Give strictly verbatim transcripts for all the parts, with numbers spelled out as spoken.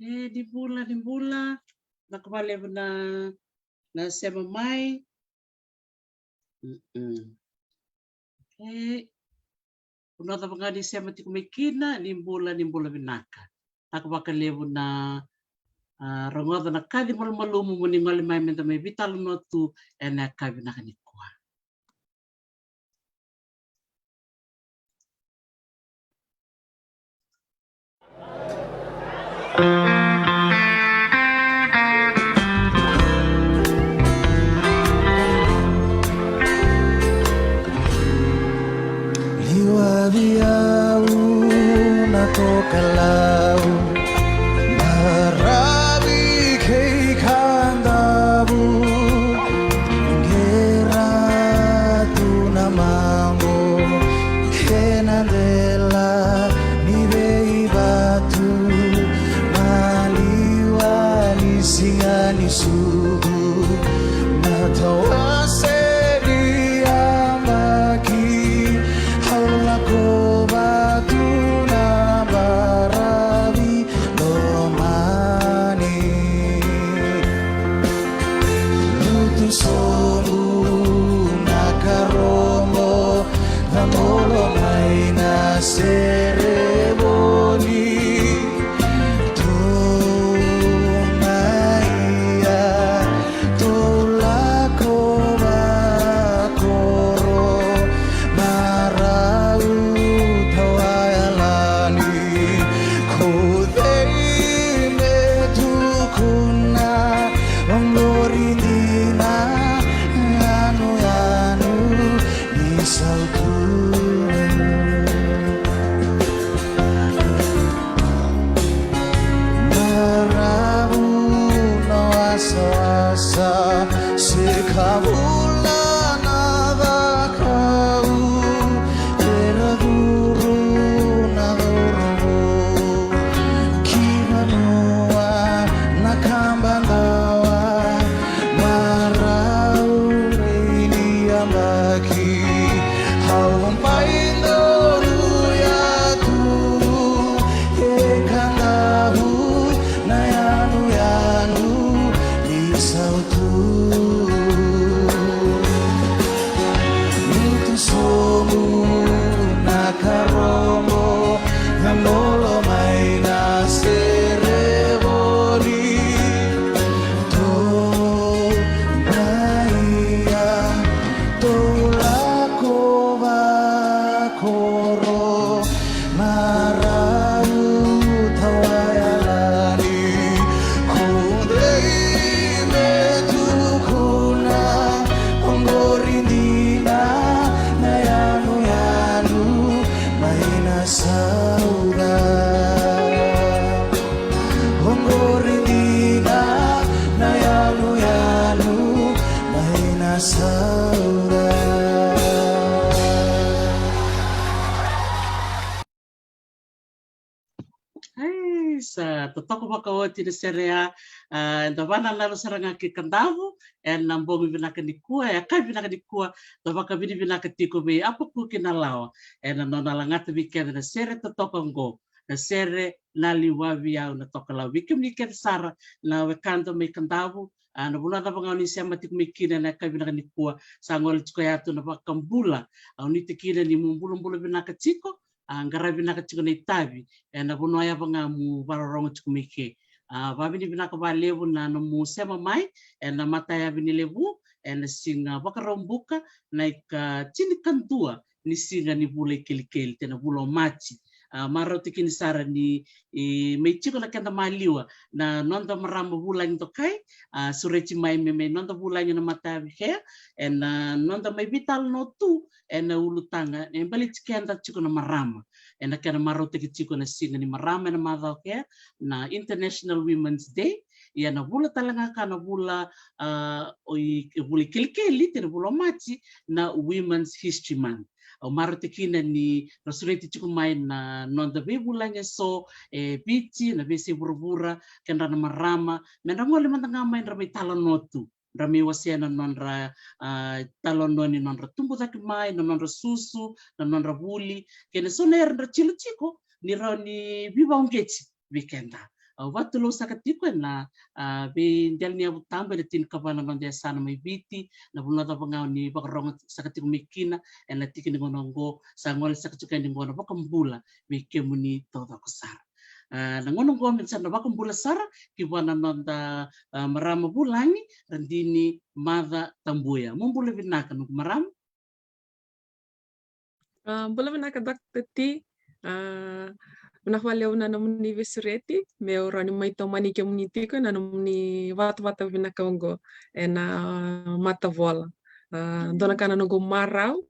E, ni bula, ni bula. Vinaka vakalevu na, na sema mai. Mm-mm. E, vanua cava ga ni sema tiko mai kina, ni bula, ni bula vinaka. Vinaka vakalevu na, a, rogoca na kaci malumalumu mo ni gole mai meda mai veitalanoa tu ena yakavi vinaka nikua. Liwavi au na tokalau, maravi kei Kadavu, qera tu na maqo ena dela ni veivatu, maliwa ni siga ni sucu, na tawase ni yabaki, au lakova tu na baravi lomani. Lutu sobu na karobo, na bolo mai na sere voli. Tou mai ia, tou lako vakoro, marau tawa yalani. Ko cei me tukuna, oqori dina na yanuyanu ni sautu. Maravu na wasawasa, se ka vula na cakau, era curu na cauravou ki vanua na kaba dawa, marau rei ni yabaki. Au mai donuya tu e Kadavu na yanuyanu ni sautu. Lutu sobu na karobo, na bolo mai na sere voli. Tou mai ia, tou lako vakoro, marau tawa yalani. Ko cei me tukuna, oqori dina na yanuyanu mai na sauda. Oqori dina na yanuyanu mai na sauda. Ai, sa totoka vakaoti na sere ya, a, eda vakanananu sara ga ki Kadavu ena bogi vinaka nikua, e yakavi vinaka nikua, da vakavinavinaka tiko vei Apakuki Nalawa ena nona lagata vei keda na sere totoka oqo, na sere Na Liwavi Au na Tokalau. Vei kemuni kece sara na wekada mai Kadavu, a, na vanua cava ga o ni sema tiko mai kina ena yakavi vinaka nikua, sa gole tiko ya tu na vakabula. A, au nuitaka ni mo bulabula vinaka tiko, a, qaravi vinaka tiko na itavi ena vanua yava ga mo vakarorogo tiko mai ke. A, vakavinavinaka vakalevu na nomu sema mai ena matayavi ni levu ena siga Vakaraubuka, na ikatinikadua ni siga ni vula ikelikeli, tei na vula o Maji. A, marautaki ni sara ni, e, mai tiko na keda maliwa na noda marama vulagi dokai, a, sureti mai me mai noda vulagi na matayavi kea, ena noda mai veitalanoa tu ena ulutaga e baleti keda tiko na marama. Ena kena marautaki tiko na siga ni marama ena macawa kea, na International Women's Day, ia na vula tale ga ka na vula, a, o i, vula ikelikeli, tei na vula o Maji, na Women's History Month. Au marautaka kina ni ra sureti tiko mai na noda veivulagi eso e Viti, na veiyasai vuravura, kedra na marama, me dra gole mada ga mai dra mai talanoa tu, dra mai wasea na nodra, a, talanoa ni nodra tubu cake mai, na nodra susu, na nodra vuli, kei na so na era dra tilo tiko ni rawa ni veivakauqeti vei keda. Au vakatulewa saka tiko ena, a, veidelaniyavu tabu ena tinikava na noda yasana mai Viti, na vanua cava ga o ni vakarogo saka tiko mai kina ena tiki ni gauna oqo, sa gole saka tiko yani oqo na vakabula vei kemuni taucoko sara. A, na gauna oqo me da sa na vakabula sara ki vua na noda, a, marama vulagi, Radini Maca Tabuya. Mo bula vinaka noqu marama. A, bula vinaka Doctor T. A, vinaka vakalevu na nomuni veisureti meu rawa ni mai tomani kemuni tiko ena nomuni vatavata vinaka oqo ena matavola. A, dua na ka na noqu marau,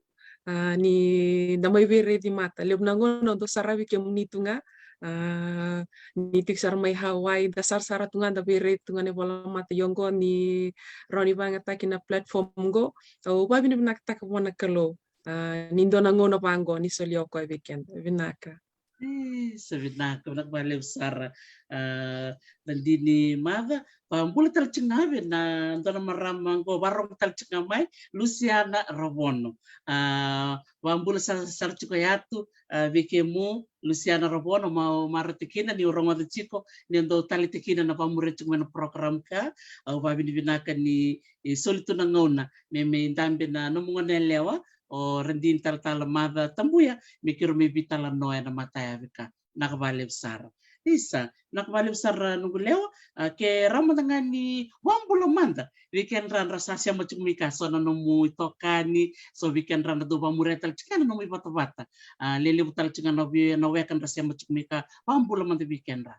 a, ni da mai veiraici mada. Levu na gauna au dau saravi kemuni tu ga, a, ni tiko sara mai Hawaii, da sarasara tu ga, da veiraici tu ga na ivola mada. Ia oqo ni rawa ni vakayagataki na platform oqo, au vakavinavinakataka vua na Kalou, a, ni dua na gauna vaqo ni solia o koya vei keda. Vinaka. E, sa vinaka, vinaka vakalevu sara, a, Radini Maca. Vakabula tale tiko ga vei na dua na marama oqo, vakarogo tale tiko ga mai, Lusiana Ravono. A, vakabula sara, sara tiko ya tu, a, vei kemu, Lusiana Ravono, ma, marau tiko kina niu rogoca tiko ni dau taleitaka kina na vakamuria tiko mai na program ka. Au vakavinavinaka ni, e, soli tu na gauna me, me dabe na nomu gone yalewa, o Radini Talatala Maca Tabuya, me keirau mai veitalanoa ena matayavi ka. Vinaka vakalevu sara. Isa, vinaka vakalevu sara noqu lewa, a, ke rawa mada ga ni vakabula mada vei kedra dra sa sema tiko mai ka, so na nomu itokani, so vei kedra dra dau vakamuria tale tiko na nomu ivatavata. A, lelevu tale tiko na vei, na weka dra sema tiko mai ka, vakabula mada vei kedra.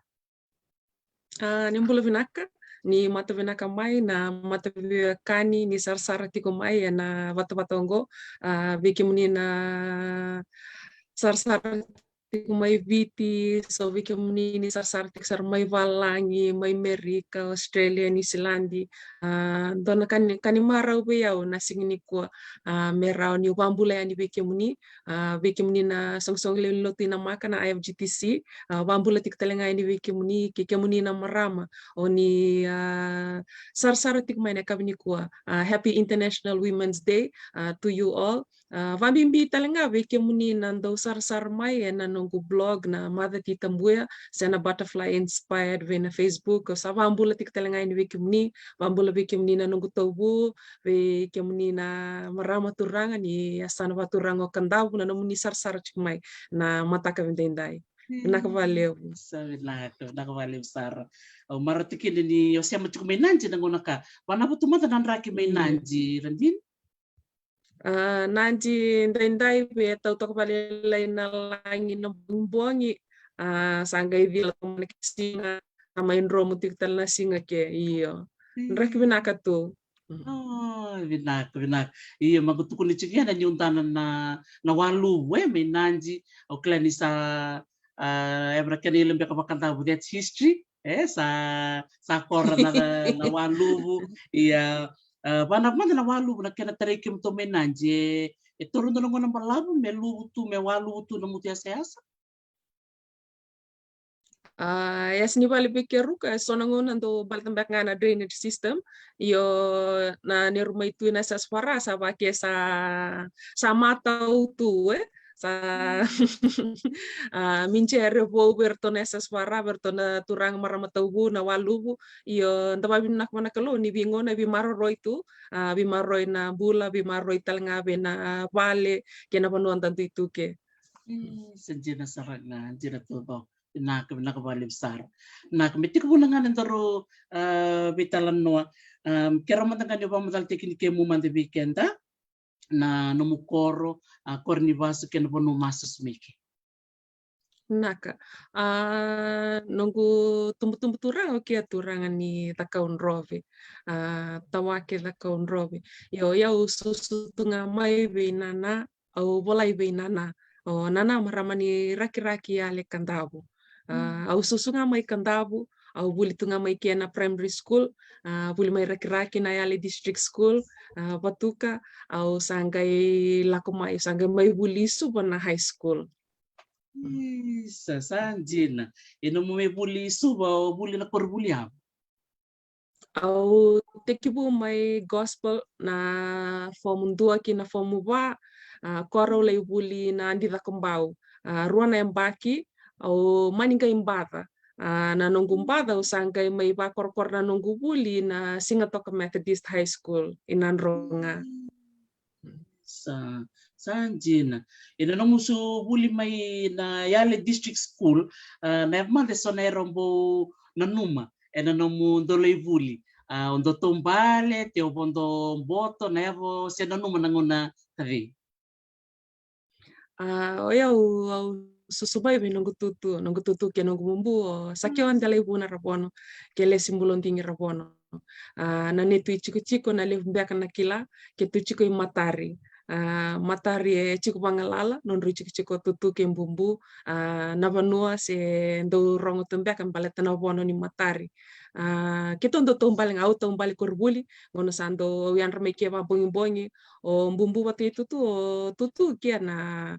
A, ni bula vinaka, ni mata vinaka mai na mataveiwekani ni sarasara tiko mai ena vatavata oqo. A, vei kemuni na sarasara tiko mai Viti, so vei kemuni ni sarasara tiko sara mai valagi, mai Merika, Australia, Niusiladi. A, dua na ka ni, ka ni marau vei au na siga nikua, a, me rawa niu vakabula yani vei kemuni, a, vei kemuni na soqosoqo lewe ni lotu i Namaka na I F G T C, a, vakabula tiko tale ga yani vei kemuni, kei kemuni na marama o ni, a, sarasara tiko mai na yakavi nikua. A, happy International Women's Day, a, to you all. A, vakabibi tale ga vei kemuni na dau sarasara mai ena noqu blog na Maca T Tabuya, se na Butterfly Inspired vei na Facebook. Au sa vakabula tiko tale ga yani vei kemuni, vakabula vei kemuni na noqu tauvu, vei kemuni na marama turaga ni yasana vakaturaga o Kadavu, na nomuni sarasara tiko mai na mataka edaidai. Vinaka vakalevu. Sa vinaka, vinaka vakalevu sara. Au marau tiko kina ni o sema tiko mai Nadi na gauna ka. Vanava tu mada na draki mai Nadi, Radini? A, Nadi edaidai vei tau toka vakalailai na lagi na bogibogi. A, sa qai cila toka na siga, sa mai dromu tiko tale na siga ke, io. Draki vinaka tu. O, vinaka, vinaka. Io, maqu tukuni tiko ya na niu dana na, na waluvu, e, mai Nadi, au kila ni sa, a, evra kena ilo beka vakadavu, that's history, e, sa, sa kora na, na waluvu, ia, a, vanava mada na waluvu na kena tarai kemudou mai Nadi, e, e taura dua na gauna balavu, me luvu tu, me waluvu tu na mutu yasayasa. A, yasa ni vale vei keruka, e so na gauna dau baleta beka ga na drainage system. Io, na neru mai tu na yasayasa vara, sa vake sa, sa matau tu, e. Sa, a, minjere vou vei ratou na yasayasa vara, vei ratou na turaga marama tauvu, na waluvu. Io, da vakavinavinaka vua na Kalou, ni veigauna, veimaroroi tu, a, veimaroroi na bula, veimaroroi tale ga vei na vale, kei na vanua da dui tu ke. E, sa dina sara ga, dina taucoko. Vinaka, vinaka vakalevu sara. Vinaka, me tekivu na gauna daru, a, veitalanoa. A, kerea mada ga ni vakamacalataki kemuni mada vei keda, na nomu koro, a, koro ni vasu kei na vanua o masu mai ke. Vinaka. A, noqu tubutubu turaga, o kea turaga ni Cakaudrove. A, Tawake Cakaudrove. Io, au susu tu ga mai vei nana, au volai vei nana. O nana marama ni Rakiraki, Yale, Kadavu. A, au susu ga mai Kadavu, au vuli tu ga mai kea na primary school, a, vuli mai Rakiraki na Yale District School, a, Vatuka, au sa qai lako mai, sa qai mai vuli i Suva na high school. Isa, sa dina. E nomu mai vuli i Suva, o vuli na koro vuli yavu? Au tekivu mai Gospel na fomu dua ki na fomu va, a, koro au lai vuli na Adi Cakobau, a, rua na yabaki, au mani qai baca, A, na noqu baca au sa qai mai vakorokoro na noqu vuli na Sigatoka Methodist High School i Nadroga. Sa, sa dina. Ena nomu so vuli mai na Yale District School, a, na yava mada e so na era o bau nanuma ena nomu dolai vuli? A, o dau taubale, te o vodo boto, na yava o se nanuma na gauna ka cei? A, o yau, au susu mai vei noqu tutu, noqu tutu kei noqu bubu, o Sakewa Delaivuna Ravono, kei Lesi Bulodigi Ravono. A, na neitou itikotiko na levu beka na kila, keitou tiko i Matari. A, Matari e tiko vagalala, nodrau itikotiko tutu kei bubu. A, na vanua se dau rogo tu beka baleta na vono ni Matari. A, keitou dau taubale ga, au taubale koronivuli, gauna sa dau au yadra mai ke vabogibogi, o bubu vata kei tutu, o tutu kei na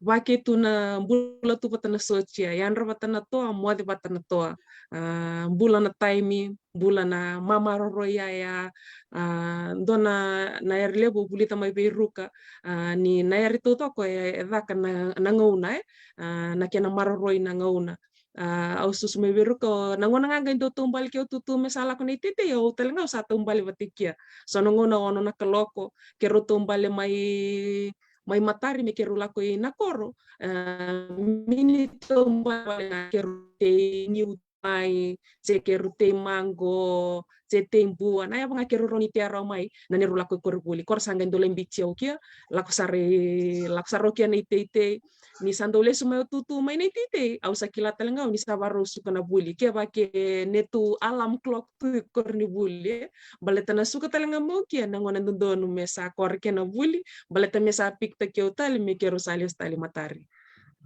vakeitou na bula tu vata na sotia, yadra vata na toa, moce vata na toa. A, bula na taimi, bula na mamaroroi yaya. A, dua na, na yari levu au vulica mai vei Ruka, a, ni na yari taucoko e, e caka na, na gauna, e, a, na kena maroroi na gauna. A, au susu mai vei Ruka, o na gauna ga qai dau taubale kei au tutu me sa lako na iteitei, au tale ga au sa taubale vata kei kea. So na gauna ono na kaloko, keirau taubale mai, mai Matari me keirau lako i Nakoro. A, mini taubale ga keirau tei niu mai, se keirau tei maqo, se tei bua, na yava ga keirau rawa ni tei rawa mai, na neirau lako i koronivuli. Kora sa qai dau lai biuti au kea, lako sara i, lako sara au kea na iteitei. Ni sa dau lesu mai o tutu mai na iteitei, au sa kila tale ga au ni sa varau suka na vuli. Kevaka e neitou alarm clock tu i koronivuli, e, baleta na suka tale ga mai o kea na gauna dodonu me sa kora kena vuli, baleta me sa pikitaki au tale me keirau sa lesu tale i Matari.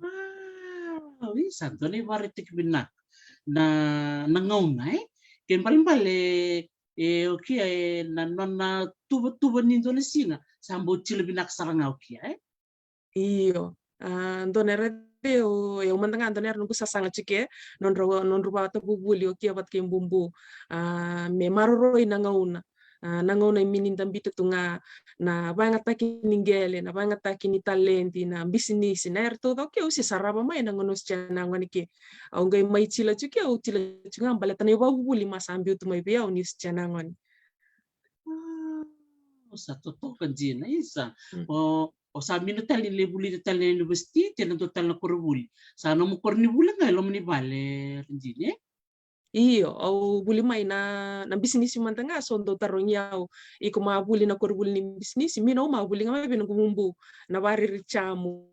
A, oi, sa dua na ivakaraitaki vinaka na, na gauna, e? Ke balebale, e, o kea, e, na nona tuvatuva ni dua na siga sa bau tila vinaka sara ga o kea, e? Io. A, dua na era, au, au mada ga dua na era noqu sasaga tiko, e, nodrau, nodrau vakatabuvuli o kea vata kei bubu. A, me maroroi na gauna. A, na gauna e mini da biuta tu ga na vakayagataki ni qele, na vakayagataki ni taledi, na bisinisi, na era taucoko ke au se sarava mai na gauna au se tiko na gone ke. Au qai mai tila tiko ke, au tila tiko ga baleta na ivakavuvuli ma sa biu tu mai vei au niu se tiko na gone. A, o sa totoka dina, isa. Mm. O, o sa mini tale ni lai vulica tale na university, te na dua tale na koronivuli. Sa nomu koronivuli ga e loma ni vale, Regina, e? Io, au vuli mai na, na bisinisi mada ga, so dau tarogi au, iko ma vuli na koronivuli ni bisinisi, mini au ma vuli ga mai vei noqu bubu, na variri jamu,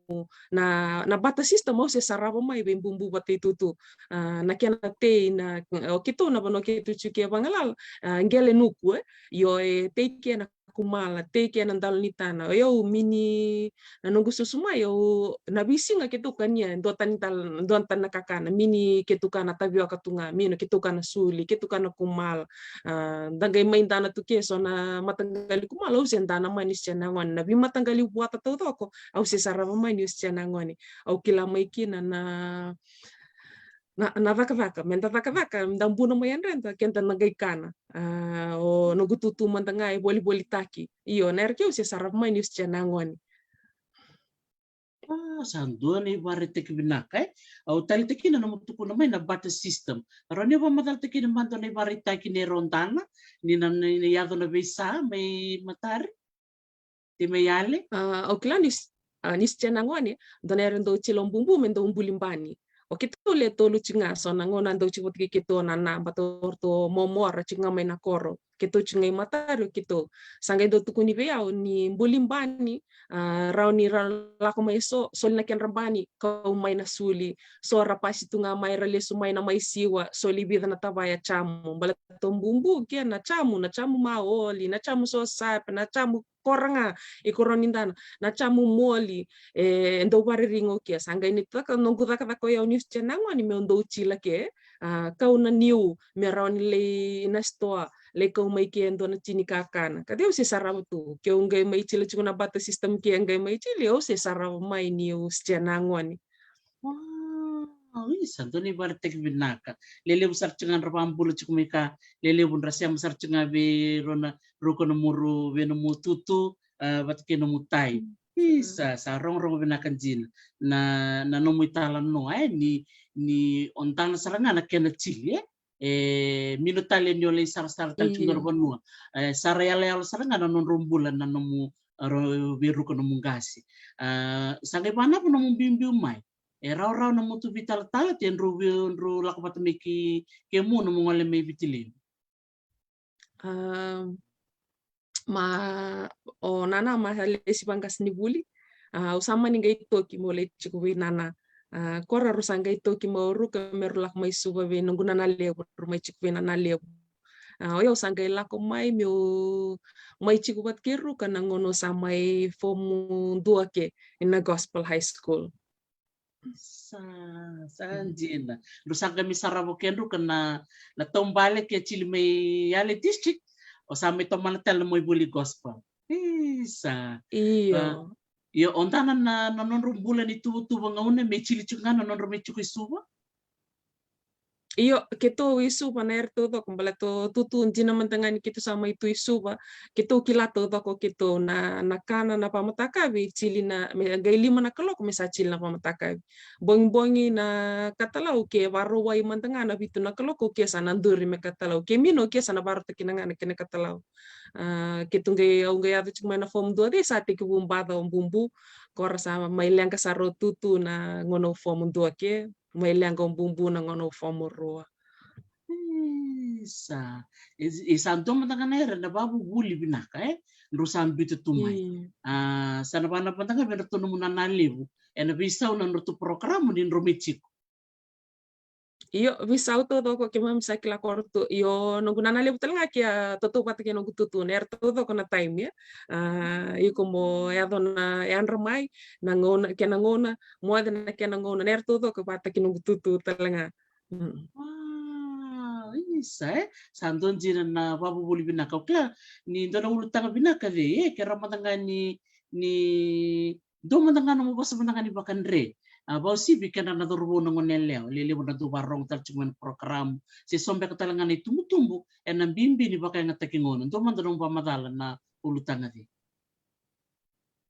na, na barter system au se sarava mai vei bubu vata kei tutu. A, na kena tei na, o keitou na vanua keitou tiko e vagalala, a, qele nuku, e, io e tei kena kumala, tei kena dalo ni tana. O yau mini, na noqu susu mai, au, na veisiga keitou kania e dua tani tal-, dua tani na kakana, mini keitou kana tavioka tu ga, mini keitou kana suli, keitou kana kumala. A, da qai mai dana tu ke so na mataqali kumala, au se dana mai niu se tiko na gone. Na veimataqali vuata taucoko, au se sarava mai niu se tiko na gone. Au kila mai kina na, na, na cakacaka, me da cakacaka, me da buna mai yadreda, keda na qai kana. A, o noqu tutu mada ga e volivolitaki. Io, na era ke au se sarava mai niu se tiko na gone. A, sa dua na ivakaraitaki vinaka, e? Au taleitaka kina nomu tukuna mai na barter system. Rawa ni vakamacalataki kina mada na ivakaraitaki ni rau dana, ni na, ni, ni yaco na veisa mai Matari? Tei mai Yale? A, au kila niu se, a, niu se tiko na gone, dua na era dau tilo bubu me dau buli bani. O keitou le tolu tiko ga, so na gauna dau tiko vata kei keitou na naba, ratou momo ra tiko ga mai na koro. Keitou tiko ga i Matari o keitou. Sa qai dau tukuni vei au ni buli bani, a, rawa ni ra lako mai so, soli na kedra bani, kau mai na suli. So ra pasi tu ga mai ra lesu mai na mai siwa, soli vica na tavaya jamu. Baleta o bubu kei na jamu, na jamu maoli, na jamu sosape, na jamu kora ga, i koro ni dana, na jamu moli, e, dau vakaririgo kea. Sa qai ni caka, noqu cakacaka o yau niu se tiko na gone, meu dau tila ke, a, kau na niu, me rawa ni lai na sitoa, lai kau mai ke dua na tini kakana. Ka dei au se sarava tu, ke au qai mai tila tiko na barter system ke qai mai tili, au se sarava mai niu se tiko na gone. Wow, isa, dua na ivakaraitaki vinaka. Lelevu sara tiko ga dra vakabula tiko mai ka, lelevu dra sema sara tiko ga vei rau na, rau ko nomu, vei nomu tutu, a, vata kei nomu tai. Isa, sa rogorogo vinaka dina na, na nomu italanoa, e, ni, ni o dana sara ga na kena tili, e. E mino tale ni o lai sarasara tale tiko na vanua. E, sa ra yalayala sara ga na nodrau bula na nomu, a, ro veiruka nomu qase. A, sa qai vanava nomu biubiu mai. E rawarawa na mutu veitalatala, te drau vei, drau lako vata mai ki, kemu nomu gole mai Viti Levu. A, ma, o nana ma lesi vaqasenivuli. A, au sa mani qai toki mo lai tiko vei nana. A, ko ra rau sa qai toki mai Ruka me rau lako mai Suva vei noqu nana levu, rau mai tiko vei nana levu. A, o yau sa qai lako mai meu mai tiko vata kei Ruka na gauna au sa mai fomu dua ke ina Gospel High School. Sa, sa dina. Rau sa qai mai sarava ke Ruka na, na taubale ke tili mai Yale District, o sa mai tomana tale na mai vuli Gospel. Isa. Io. A, io, o dana na, na nodrau bula ni tuvatuva gauna me tili tiko ga na nodrau mai tiko i Suva? Io, keitou i Suva na era taucoko, baleta o tutu dina mada ga ni keitou sa mai tu i Suva, keitou kila taucoko keitou na, na kana na vamatakavi, tili na, me qai lima na kaloko me sa tili na vamatakavi. Bogibogi na katalau ke varauwai mada ga na vitu na kaloko ke sa na duri me katalau. Ke mino ke sa na varautaki na ga na kena katalau. A, keitou qai, au qai yaco tiko mai na fomu dua, sa tekivu baca o bubu, ko ra sa mai leqa sara o tutu na gauna au fomu dua ke. Mai leqa o bubu na gauna au fomu rua. Isa. E, e sa dua mada ga na era na vavuvuli vinaka, e? Drau sa biuta tu mai. Mm. A, sa na vana mada ga vei dratou nomu nana levu. Ena veisau na nodratou porokaramu ni drau mai tiko. Io, veisau taucoko keimami sa kila ko ratou. Io, noqu nana levu tale ga ke a tautauvata kei noqu tutu, na era taucoko na taimi, e. A, iko mo yaco na yadra mai, na gauna, kena gauna, moce na kena gauna, na era taucoko vata kei noqu tutu tale ga. Mm. Wow, isa, e? Sa dua dina na vavuvuli vinaka. Au kila ni dua na ulutaga vinaka vei, e, ke ra mada ga ni, ni dua mada ga nomu vosa mada ga ni vakadre. A, vakauasivi keda na cauravou na gone yalewa, lelevu na dau vakarogo tale tiko mai na porokaramu. Se so beka tale ga na itubutubu, ena bibi ni vakayagataki gauna. Dua mada nomu vakamacala na ulutaga vei.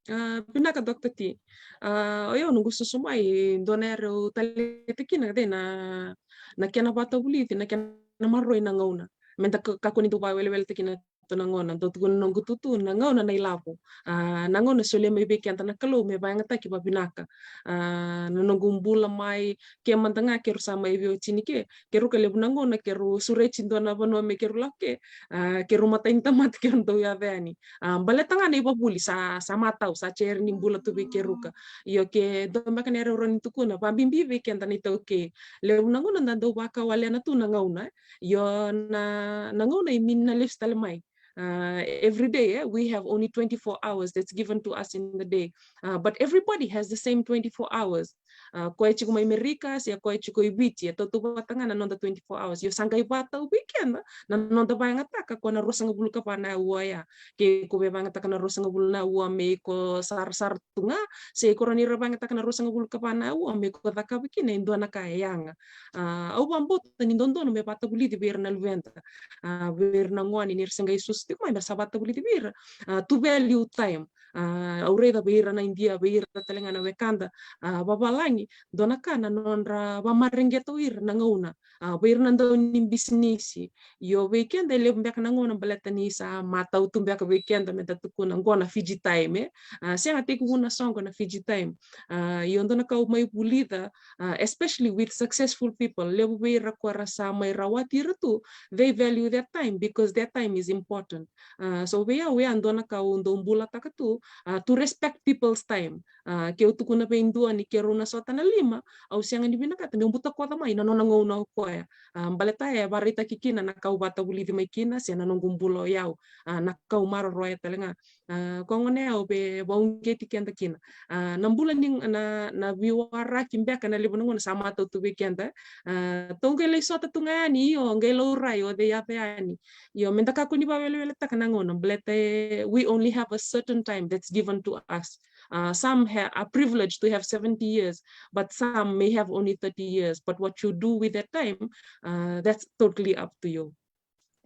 A, vinaka, Doctor T. A, o yau noqu susu mai, dua na era au taleitaka kina, kei na, na kena vatavulici, na kena maroroi na gauna. Meda ka-, kakua ni dau vakaweleweletaki na, na gauna, dau tukuna noqu tutu, na gauna na ilavo. A, na gauna solia mai vei keda na Kalou me vakayagataki vavinaka. A, na noqu bula mai, ke mada ga keirau sa mai veiwatini ke, keirau ka levu na gauna keirau sureti dua na vanua me keirau lako ke, a, keirau matai ni tamata keirau dau yaco yani. A, baleta ga na ivakavuvuli sa, sa matau, sa sere ni bula tu vei keirau ka. Io, ke dua beka na era au rawa ni tukuna, vakabibi vei keda na iTaukei. Levu na gauna da dau vakawalena tu na gauna. Io, na, na gauna e mini na lesu tale mai. A, every day, e, we have only twenty-four hours that's given to us in the day. A, but everybody has the same twenty-four hours. A, koya tiko mai Merika, se koya tiko i Viti, e tautauvata ga na noda twenty-four hours. Io, sa qai vakatau vei keda na noda vakayagataka ko na ruasagavulu ka va na aua ya. Ke ko vakayagataka na ruasagavulu na aua me iko sarasara tu ga, se iko rawa ni ra vakayagataka na ruasagavulu ka va na aua me iko cakava kina e dua na ka e yaga. A, au vakabauta ni dodonu me vakatavulici vei ira na luveda, a, vei ira na gone ni ra se qai susu tiko mai, me sa vakatavulici vei ira. A, to value time. A, au raica vei ira na Idia, vei ira tale ga na wekada, a, vavalagi, dua na ka na nodra vakamareqeta o ira na gauna. A, vei ira na dau ni bisinisi. Io, vei keda e levu beka na gauna baleta ni sa matau tu beka vei keda meda tukuna qo na Fiji time, e. A, sega, tekivu na soqo na Fiji time. A, io, dua na ka au mai vulica, a, especially with successful people, levu vei ira ko ra sa mai rawati ira tu, they value their time because their time is important. A, so vei au ya dua na ka au dau bulataka tu, a, to respect people's time. A, ke au tukuna vei dua ni keirau na sota na lima, au sega ni vinakata meu butakoca mai na nona gauna o koya. A, baleta e vakaraitaki kina na ka au vakatavulici mai kina, se na noqu bula o yau, a, na ka au maroroya tale ga. A, ko gone au, vei, vakauqeti keda kina. A, na bula ni, na, na veiwaraki beka na levu na gauna sa matau tu vei keda. A, tou qai lai sota tu ga yani, io, qai laurai, o cei yaco yani. Io, meda kakua ni vakaweleweletaka na gauna, baleta e, we only have a certain time that's given to us. Uh, some ha-, are privileged to have seventy years, but some may have only thirty years. But what you do with that time, uh, that's totally up to you.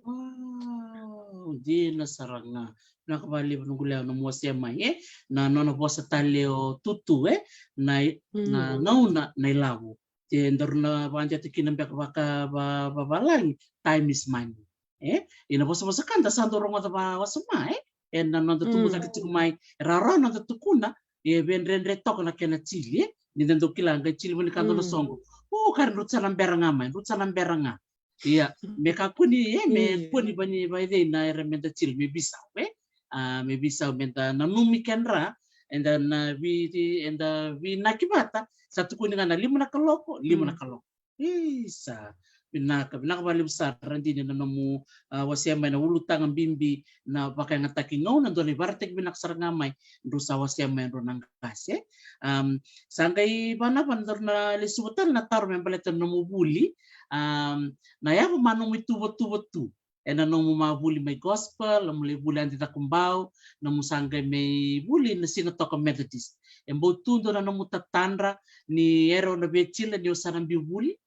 Wow, dina sara ga. Vinaka vakalevu noqu lewa na nomu wasea mai, e? Na nona vosa tale o Tutu, e? Na, na gauna na ilavo. E daru na vakadeta kina beka vaka, va, vavalagi, time is money. E? Ia na vosavosa ka da sa dau rogoca vakawasoma, e? Ena noda tubu cake tiko mai, e rawarawa noda tukuna, e veidredre toka na kena tili, e? Ni da dau kila qai tili vua ni ka dau na soqo. O, ka ra drau sa na bera ga mai, drau sa na bera ga. Ia, me kakua ni, e, me kua ni vani vakaicei na era meda tili, me veisau, e? A, me veisau, meda nanumi kedra, eda na vei, eda veinaki vata, sa tukuni ga na lima na kaloko, lima na kaloko. Isa, vinaka, vinaka vakalevu sara Radini na nomu, a, wasea mai na ulutaga bibi na vakayagataki gauna, dua na ivakaraitaki vinaka sara ga mai, drau sa wasea mai drau na qase. Am, sa qai vanavana daru na lesuva tale na taro me baleta na nomu vuli. Am, na yavu ma nomu ituvatuva tu ena nomu ma vuli mai gospel, nomu lai vuli Adi Cakobau, nomu sa qai mai vuli na Sigatoka Methodist. E bau tu dua na nomu tatadra ni era o na via tila ni o sa na biu vuli?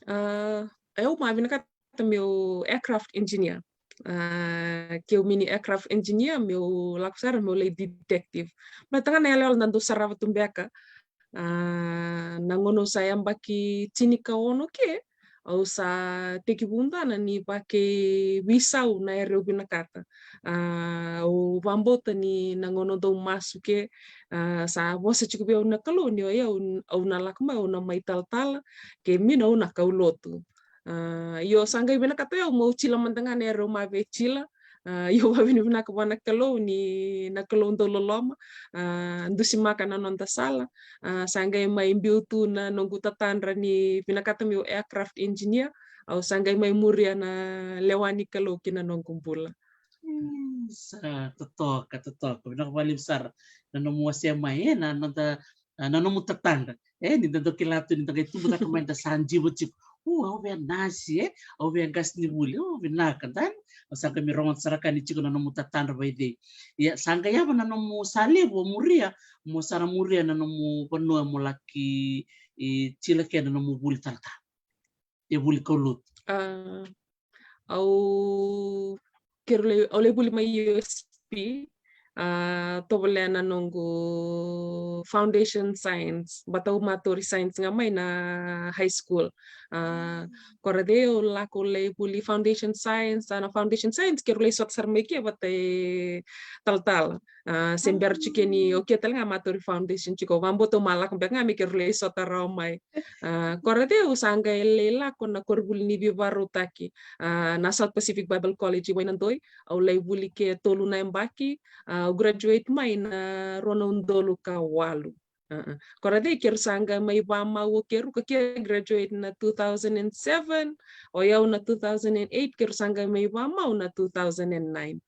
A, au ma vinakata meu aircraft engineer. A, keu mini aircraft engineer, meu lako sara meu lai detective. Baleta ga na iyaloyalo da dau sarava tu beka. A, na gauna au sa yabaki tinikaono ke, au sa tekivu dana ni vakaveisau na era au vinakata. A, au vakabauta ni na gauna au dau masu ke, a, sa vosa tiko vei au na Kalou ni o yau au na lako mai, au na mai talatala, kei mina au na kaulotu. A, io, sa qai vinakata o yau meu tila mada ga na era au ma via tila. A, io, vakavinavinaka vua na Kalou ni na Kalou dau loloma. A, dusimaka na noda sala. A, sa qai mai biu tu na noqu tatadra ni vinakata meu aircraft engineer. Au sa qai mai muria na lewa ni Kalou ki na noqu bula. Mm, sa totoka, totoka. Vinaka vakalevu sara na nomu wasea mai, e, na noda, a, na nomu tatadra. E, ni da dau kila tu ni da qai tubu cake mai da sa jivo tiko. O, au via nasi, e, au via qasenivuli. O, vinaka, dani. Au sa qai mai rogoca sara ka ni tiko na nomu tatadra vakaicei. Ia, sa qai yava na nomu sa levu o muria, mo sa na muria na nomu vanua mo laki, e, tila kina na nomu vuli talatala. E vuli kaulotu. A, au, keru lai, au lai vuli mai U S P, a, tovolea na noqu foundation science, baleta au ma tauri science ga mai na high school. A, ko ra dei au lako lai vuli foundation science, a, na foundation science, keru lai sota sara mai ke vata e talatala. A, se bera tiko ni o kea tale ga ma tauri foundation tiko, vakabauta au ma lako beka ga me keru lai sota rawa mai. A, ko ra dei au sa qai lai lako na koronivuli ni veivakarautaki, a, na South Pacific Bible College i Wainadoi, au lai vuli ke tolu na yabaki, a, au graduate mai na rua na udolu ka walu. A, a. Ko ra dei keru sa qai mai vakamau o keru, ka kea graduate na two thousand and seven, o yau na two thousand and eight, keru sa qai mai vakamau na two thousand and nine.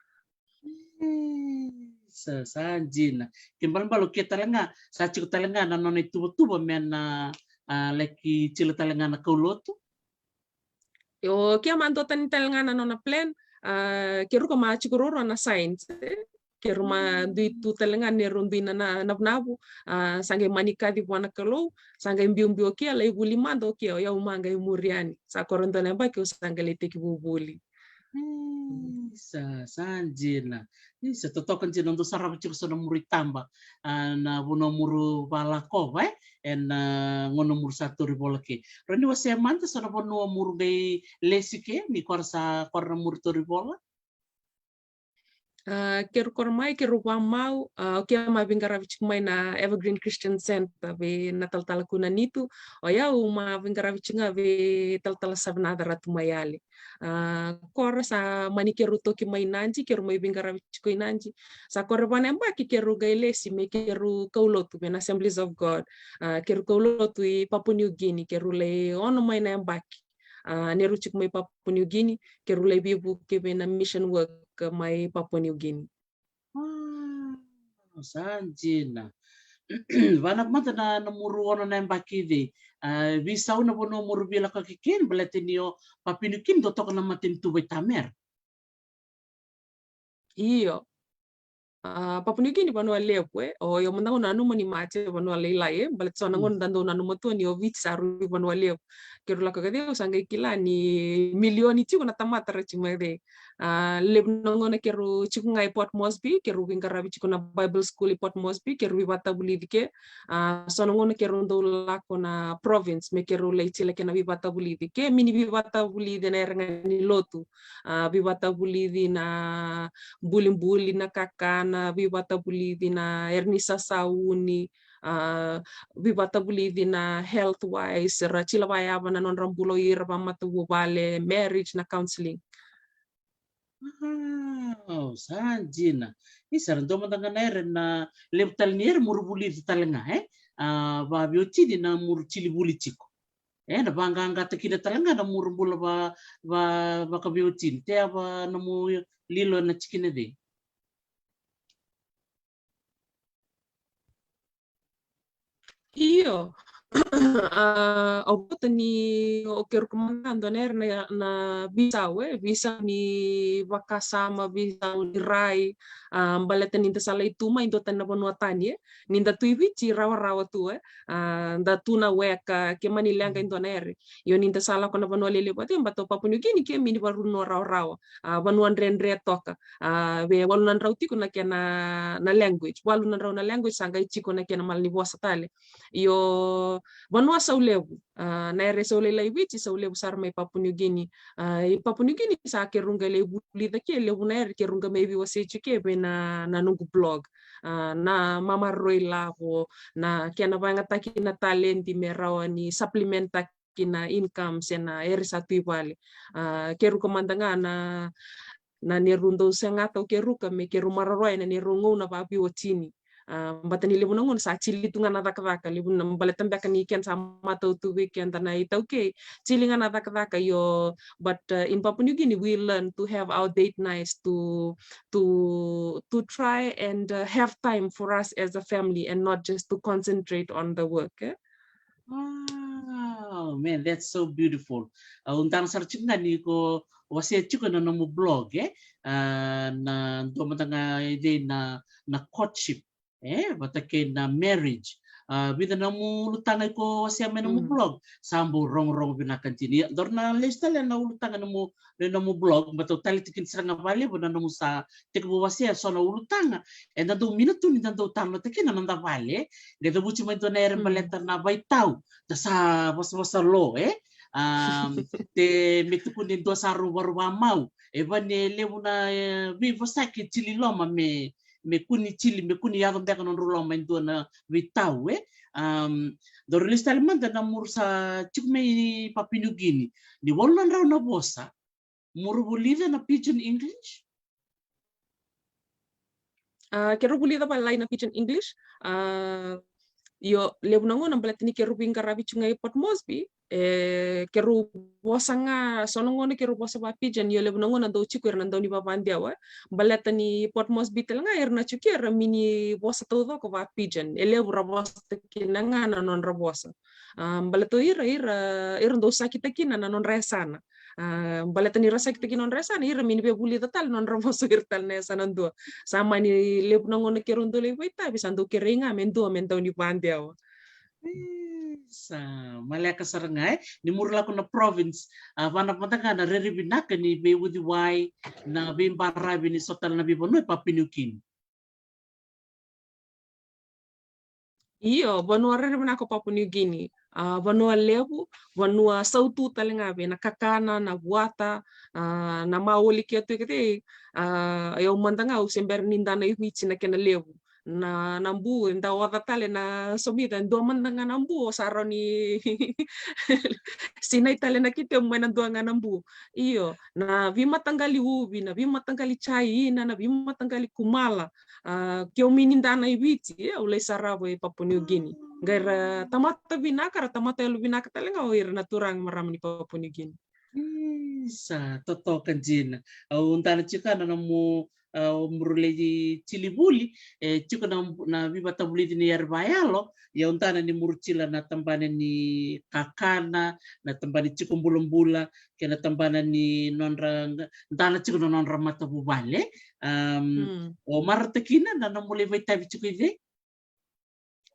Sa, sa dina. Ke balabala o kea tale ga, sa tiko tale ga na nona ituvatuva me na, a, laki tila tale ga na kaulotu? Io, kea ma dua tani tale ga na nona plan, a, keru ka ma tiko ruarua na science, e? Keru ma dui tu tale ga neru dui na, na, navunavu, a, sa qai mani kaci vua na Kalou, sa qai biubiu o kea, lai vuli mada o kea, o yau ma qai muri yani. Sa ko ra dua na yabaki au sa qai lai tekivu vuli. Isa, sa dina. Isa, totoka dina, dou sarava tiko so na muru itaba, a, na vanua muru valakova, e? Ena, a, gauna muru sa tauri vola ke. Rawa ni wasea mada so na vanua muru qai lesi ke, ni ko ra sa, ko ra na muru tauri vola? A, keru ko ra mai, keru vakamau, a, o kea ma veiqaravi tiko mai na Evergreen Christian Center vei na talatala Kunanitu, o yau ma veiqaravi tiko ga vei talatala Savinaca Ratumaiale. A, ko ra sa mani keru toki mai Nadi, keru mai veiqaravi tiko i Nadi. Sa ko ra va na yabaki keru qai lesi me keru kaulotu vei na Assemblies of God. A, keru kaulotu i Papua New Guinea, keru lai ono mai na yabaki. A, neru tiko mai Papua New Guinea, keru lai veivuke vei na mission work mai Papua New Guinea. Wow, sa dina. Vana mada na, na muru ono na yabaki cei, a, veisau na vanua muru veilakoyaki kina, baleta ni o Papua New Guinea dau toka na matanitu vaitamera. Io. A, Papua New Guinea vanua levu, e. O yau mada ga au nanuma ni Mati e vanua lailai, e. Baleta so na gauna da dau nanuma tu ni o Viti sa rui vanua levu. Keru lako ka cei au sa qai kila ni milioni tiko na tamata ra tiko mai cei. A, levu na gauna keirau tiko ga i Port Moresby, keirau veiqaravi tiko na Bible School i Port Moresby, keirau veivakatavulici ke. A, so na gauna keirau dau lako na province me keirau lai tila kena veivakatavulici ke, mini veivakatavulici ena ere ga ni lotu. A, veivakatavulici na bulibuli, na kakana, veivakatavulici na ere ni sasauni, a, veivakatavulici na health wise, ra tila vakayava na nodra bula o ira vakamatavuvale, marriage, na counseling. Wow, sa dina. Isa, ra dua mada ga na ere na levu tale ni ere muru vulici tale ga, e? A, vaveiwatini na muru tili vuli tiko. E, na vaqaqataki na tale ga na muru bula va, va, vakaveiwatini. Te yava na mu lilo na tikina cei? Io. A, au vota ni o keirau ka mada dua na ere na, na veisau, e, veisau ni vakasama, veisau ni rai, a, baleta ni da sa lai tu mai dua tani na vanua tani, e, ni da tu i Viti rawarawa tu, e, a, da tu na weka, ke mani leqa e dua na ere. Io ni da sa lako na vanua lelevu vata, e, baleta o Papua New Guinea ke mini vanua rawarawa, a, vanua dredre toka. A, vei walu na drau tiko na kena na language, walu na drau na language sa qai tiko na kena malanivosa tale. Io, vanua sau levu, a, na ere sau lailai Viti, sau levu sara mai Papua New Guinea. A, i Papua New Guinea sa keirau qai lai vulica ke, levu na ere keirau qai mai veiwasei tiko ke vei na, na noqu blog. A, na mamaroroi lavo, na kena vakayagataki na talenti me rawa ni supplement-taki na income se na ere sa tu i vale. A, keirau ka mada ga na, na neirau dau segata o keirau ka me keirau maroroya na neirau gauna vaveiwatini. A, baleta ni levu na gauna sa tili tu ga na cakacaka, levu na baleta beka ni keda sa matau tu vei keda na iTaukei, tili ga na cakacaka. Io, but, uh, in Papua New Guinea we learn to have our date nights, to, to, to try and, uh, have time for us as a family and not just to concentrate on the work, e? Wow, man, that's so beautiful. Au dana sara tiko ga ni ko wasea tiko na nomu blog, e? A, na dua mada ga e cei na, na courtship, e? Vata kei na marriage. A, vica na nomu ulutaga iko wasea mai na nomu blog. Sa bau rogorogo vinaka dina. Ia, dou na lesu tale na ulutaga na nomu, na nomu blog, baleta au taleitaka kina sara ga vakalevu na nomu sa tekivu wasea so na ulutaga. Eda dau mina tu ni da dau talanoataka kina na noda vale. Qai cavuti mai dua na ere baleta na vaitau, da sa vosavosa lo, e? A, te me tukuni e dua sa rau vakarau vakamau. E vani e levu na, e, veivosaki e tili loma me, me kua ni tili, me kua ni yaco beka nodrau loma e dua na veitau, e? A, dou lesu tale mada na muru sa tiko mai Papua New Guinea. Ni walu na drau na vosa, muru vulica na Pidgin English? A, keirau vulica vakalailai na Pidgin English. A, io, levu na gauna baleta ni keirau veiqaravi tiko ga i Port Moresby, e, keirau vosa ga, so na gauna keirau vosa vaka-Pidgin, io levu na gauna dau tiko ira na dau ni vavadewa, e. Baleta ni Port Moresby tale ga ira na tiko era mini vosa taucoko vaka-Pidgin, e levu ra vosa kina ga na nodra vosa. A, baleta o ira, ira, ira dau sakita kina na nodra yasana. A, baleta ni ra sakita kina nodra yasana, ira mini via vulica tale nodra vosa o ira tale na yasana dua. Sa mani levu na gauna keirau dau lai vakaitavi, sa dau kerei ga me dua me dau ni vakadewa. Isa, maleka sara ga, e? Ni muru lako na province, a, vana vata ga na rere vinaka ni veiuciwai, na veibaravi ni so tale na veivanua e Papua New Guinea. Io, vanua rere vinaka o Papua New Guinea. A, vanua levu, vanua sautu tale ga vei na kakana, na vuata, a, na maoli ke tu e kece, a, e au mada ga au se bera ni dana i Viti na kena levu. Na, na bu, eda oca tale na somica, e dua mada ga na bu, o sa rawa ni sinai tale na kitemu mai na dua ga na bu. Io, na veimataqali uvi, na veimataqali jaina, na veimataqali kumala. A, ke o mini dana i Viti, e, au lai sarava e Papua New Guinea. Qai ra tamata vinaka, ra tamata yalo vinaka tale ga o ira na turaga marama ni Papua New Guinea. Isa, totoka dina. Au dana tiko na nomu, a, o muru lai tili vuli, e, tiko na, na veivakatavulici ni ere vakayalo, ia au dana ni muru tila na tabana ni kakana, na tabana ni tiko bulabula, kei na tabana ni nodra, dana tiko na nodra matavuvale. Am, o marautaka kina na nomu lai vakaitavi tiko i cei?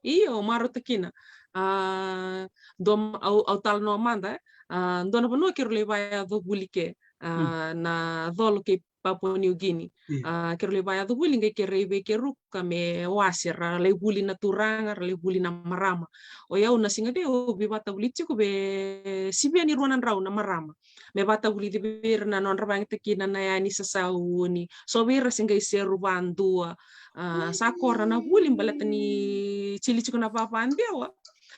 Io, marautaka kina. A, dua, au, au talanoa mada, a, dua na vanua keirau lai vakayaco vuli ke, a, na colo kei Papua New Guinea. A, keirau lai vakayaco vuli qai kerei vei keiruka me wase, ra lai vuli na turaga, ra lai vuli na marama. O yau na siga cei au veivatavuli tiko vei sivia ni rua na drau na marama me vatavulici vei ira na nodra vakayagataki na, na yani sasauni. So vei ira se qai seru vadua. A, sa kora na vuli baleta ni sili tiko na vavadewa.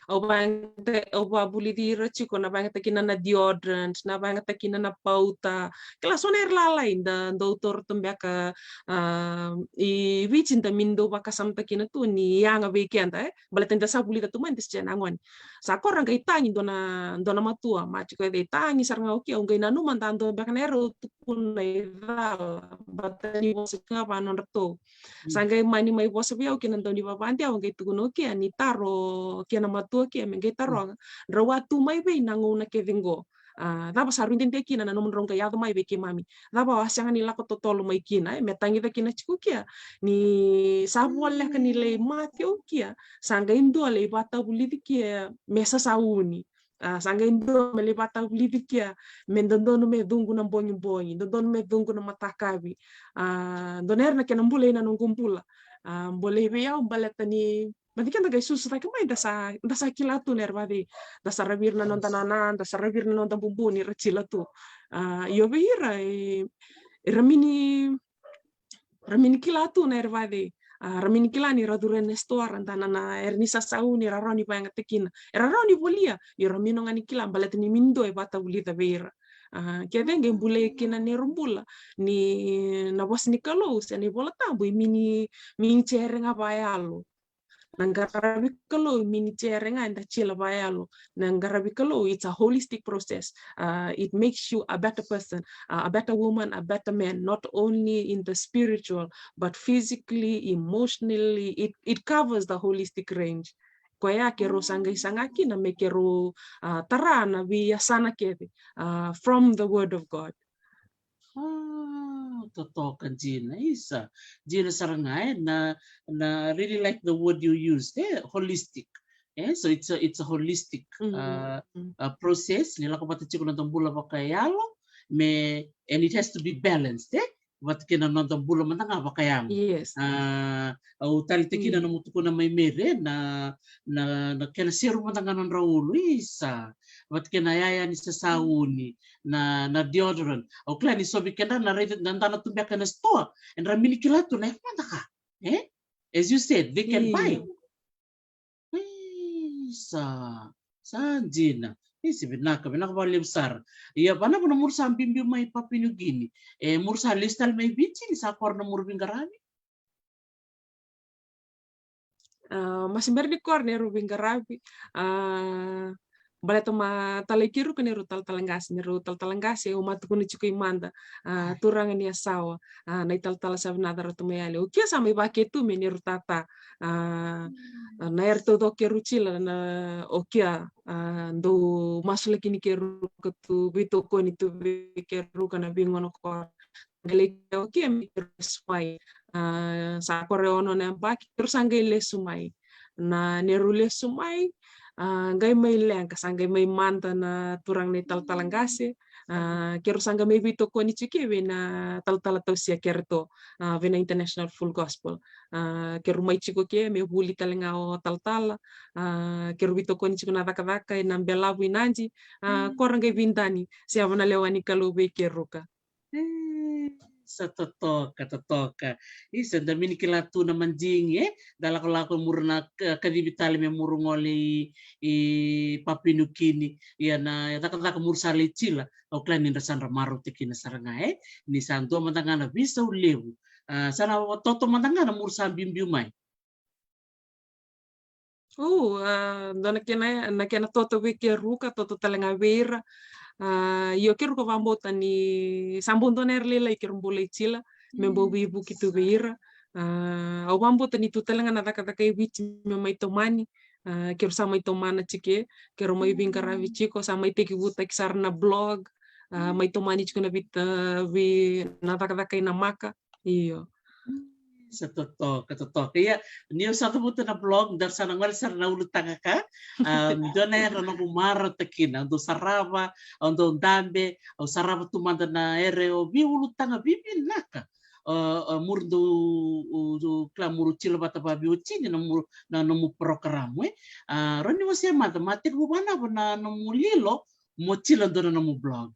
Au vakayagataki, au vakavulici ira tiko na vakayagataki na, na deodorant, na vakayagataki na, na pauta. Kila so na era lalai da dau toro tu beka, a, i Viti da mini dau vakasamataki na tu ni yaga vei keda, e? Baleta ni da sa vulica tu mai da se na gone. Sa kora qai tagi dua na, dua na matua, ma tiko e tagi sara ga o kea, au qai nanuma da dua beka na era au tukuna i cala, baleta ni vosa ga va nodratou. Sa qai mani mai vosa vei au kei na dau ni vavade, au qai tukuna o kea ni taro kei na matua kea me qai taroga. Drau a tu mai vei na gauna kece qo. A, cava sa rui dede kina na nomudrau qai yaco mai vei keimami? Cava o a sega ni lako totolo mai kina, e, me tagica kina tiko kea ni sa voleka ni lai mate o kea, sa qai dua lai vatavulici kea me sasauni. A, sa qai dua me lai vatavulici kea me dodonu me cuqu na bogibogi, dodonu me cuqu na matakavi. A, dua na era na kena bula ina noqu bula. A, bolei vei au baleta ni, baleta ni keda qai susu cake mai da sa, da sa kila tu na era vacei, da sa ravira na noda nana, da sa ravira na noda bubu ni ra kila tu. A, io vei ira, e, era mini, ra mini kila tu na era vacei. A, ra mini kila ni ra curu ena sitoa, ra dana na era ni sasauni, ra rawa ni vakayagataki kina. Era rawa ni volia, io ra mini ga ni kila, baleta ni mini dua e vatavulica vei ira. A, kece qai bulai kina neru bula ni na vosa ni Kalou, se na iVola Tabu, e mini, mini cere ga vakayalo. Na qaravi Kalou, e mini cere ga eda kila vakayalo. Na qaravi Kalou, it's a holistic process. Uh, it makes you a better person, uh, a better woman, a better man, not only in the spiritual, but physically, emotionally, it, it covers the holistic range. Koya keirau sa qai saga kina me keirau, uh, tara na veiyasana kece, uh, from the Word of God. Ah, totoka dina, isa. Dina sara ga, e, na, na really like the word you used, e, holistic. E, so it's a, it's a holistic, uh, uh, process. Ni lako vata tiko na noda bula vakayalo, me, and it has to be balanced, e? Vata kei na noda bula mada ga vakayago. Yes. A, au taleitaka kina na nomu tukuna mai Mary, e, na, na, na kena seru mada ga na nodra ulu, isa. Vata kei na yaya ni sasauni, na, na deodorant. Au kila ni so vei keda na raica, na dana tu beka na sitoa, era mini kila tu na yaka mada ga. E? As you said, they can buy. Isa, sa dina. Isa, vinaka, vinaka vakalevu sara. Ia, vanavuna muru sa biubiu mai Papua New Guinea. E, muru sa lesu tale mai Viti, ni sa kora na muru veiqaravi? A, ma se bera ni kora neru veiqaravi. A, baleta ma talai keiruka neru talatala qase, neru talatala qase, au ma tukuna tiko i mada. A, turaga ni Yasawa. A, na italatala sa vinaka ratu mai yale. O kea sa mai vake tu me neru tata. A, na era taucoko keru kila na o kea, a, dau masulaki ni keruka tu, veitokoni tu vei keruka na veigauna kora. Qai lai kea o kea me keru lesu mai. A, sa kore ono na yabaki, keru sa qai lesu mai. Na neru lesu mai, a, qai mai leqa, sa qai mai mada na turaga na italatala qase. A, keru sa qai mai veitokoni tiko vei na talatala tausia kereto, a, vei na International Full Gospel. A, keru mai tiko ke me vuli tale ga o talatala. A, keru veitokoni tiko na cakacaka ena belavu i Nadi. A, kora qai veidani se yava na lewa ni Kalou vei keruka. Sa totoka, totoka. Isa, da mini kila tu na madigi, e? Da lakolako muru na ka-, kacivi tale me muru gole i, i Papua New Guinea. Ia na cakacaka muru sa lai kila. Au kila ni dra sa dra marautaki kina sara ga, e? Ni sa dua mada ga na veisau levu. A, sa na toto mada ga na muru sa biubiu mai. O, a, dua na kena, na kena toto vei keruka, toto tale ga vei ira. A, io keruka vakabauta ni sa bau dua na era lailai keru bau lai kila me bau veivuke tu vei ira. A, au vakabauta ni tu tale ga na cakacaka e Viti me mai tomani. A, keru sa mai tomana tiko, keru mai veiqaravi tiko, sa mai tekivutaki sara na blog. A, mai tomani tiko na vei, a, vei na cakacaka i namaka. Io. Sa totoka, totoka. Ia, ni au sa cavuta na blog, daru sa na gole sara na ulutaga ka. A, dua na yadra noqu marautaka kina, au dau sarava, au dau dabe, au sarava tu mada na ere o veiulutaga vivinaka. O, o muri dau, o, o, kila muri tilo vata vaviotini na muri, na nomu porokaramu, e. A, roni wase mada, ma tekivu vanava na nomu lilo, mo tilo dua na nomu blog.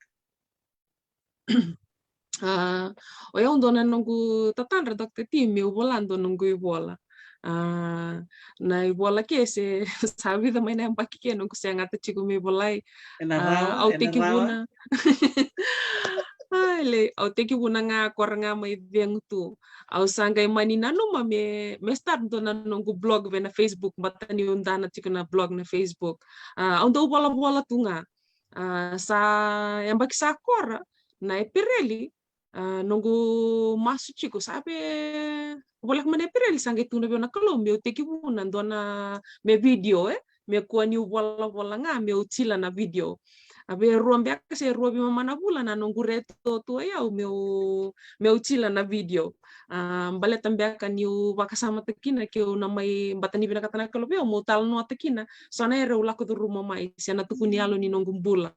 A, o yau dua na noqu tatadra, Doctor T, meu vola dua noqu ivola. A, na ivola ke se sa vica mai na yabaki ke noqu segata tiko meu volai. Ena rawa, au tekivu na. Ai, le, au tekivu na ga kora ga mai cegu tu. Au sa qai mani nanuma me, me start dua na noqu blog vei na Facebook, bata niu dana tiko na blog na Facebook. A, au dau volavola tu ga. A, sa yabaki sa kora, na Epereli, a, noqu masu tiko, sa vei, voleka mai na Epereli, sa qai tukuna vei au na Kalou meu tekivu na dua na, me video, e, me kua niu volavola ga, meu tila na video. A vei rua beka se rua veimama na vula na noqu reto tu o yau meu, meu tila na video. A, baleta beka niu vakasamataka kina keu na mai, bata ni vinakata na Kalou vei au meu talanoataka kina so na ere au lako curuma mai, se na tukuni yalo ni noqu bula.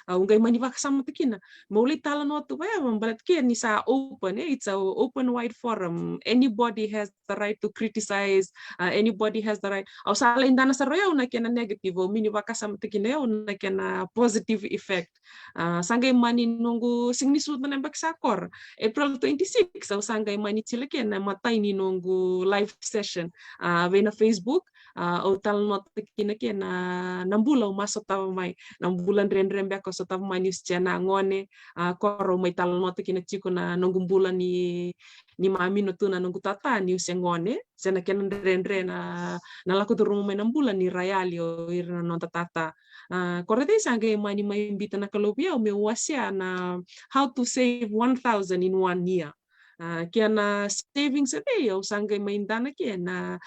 Au qai mani vakasamataka kina meu lai talanoa tu vaya, baleta ke ni sa open, e, it's a open wide forum. Anybody has the right to criticize, uh, anybody has the right. Au sa lai dana sara o yau na kena negative, au mini vakasamataka kina o yau na kena positive effect. A, sa qai mani noqu siga ni sucu na yabaki sa kora, April twenty-six, au sa qai mani tila ke na imatai ni noqu live session, a, vei na Facebook. A, au talanoataka kina ke na, na bula au ma sotava mai, na bula dredre beka au sotava mai niu se na gone. A, kora au mai talanoataka kina tiko na noqu bula ni, ni mamino tu na noqu tata niu se gone, se na kena dredre na, na lako curuma mai na bula ni ra yali o ira na noda tata. A, kora cei sa qai mani mai bita na Kalou vei au meu wasea na how to save one thousand in one year. A, kena savings e cei, au sa qai mai dana ke na,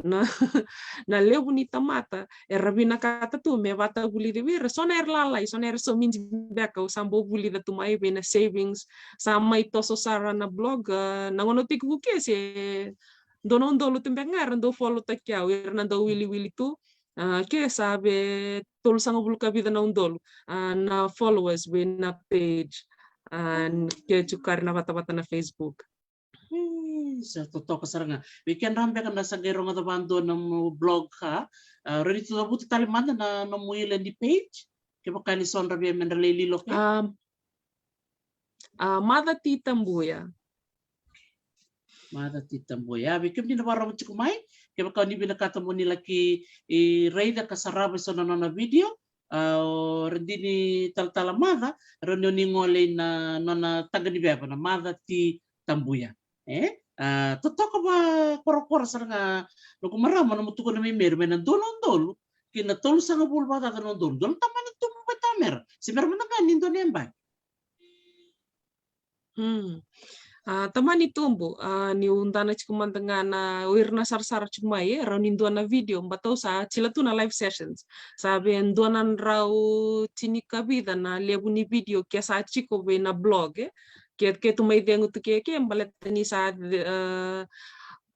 na, na levu ni tamata era vinakata tu me vatavulici vei ira so na era lalai, so na era somidi beka, au sa bau vulica tu mai vei na savings. Sa mai toso sara na blog, a, na gauna au tekivu ke se dua na udolu tu beka ga era dau follow-taki au, ira na dau wiliwili tu. A, ke sa vei tolusagavulu ka vica na udolu, a, na followers vei na page, a, ke Jukari na Vatavata na Facebook. Hmm, sa totoka sara ga. Vei kedra beka na sa qai rogoca vadua na nomu blog ka, a, roni tu cavuta tale mada na nomu ila ni page, kevaka ni so dra via me dra lai lilo ke. A, a, Mother T Tabuya. Mother T Tabuya. Vei kemuni na vakarorogo tiko mai, kevaka ni vinakata mo ni laki, e, raica ka sarava e so na nona video, a, o Radini Talatala Mother, roni o ni gole ina nona taqa ni veva na Mother T Tabuya. E, a, totoka vakorokoro sara ga noqu marama, nomu tukuna mai Meri, mai na dua na udolu ki na tolusagavulu vakacaca na udolu. Dua na tamani tubu vakatamera, se mera mada ga ni dua na yabaki. Hmm. A, tamani tubu, a, niu dana tiko mada ga na o ira na sarasara tiko mai, e, rawa ni dua na video, baleta au sa tila tu na live sessions. Sa vei dua na drau tinikavica na levu ni video ke sa tiko vei na blog, e. Ke, ke tu mai cegu tu ke, ke baleta ni sa, e,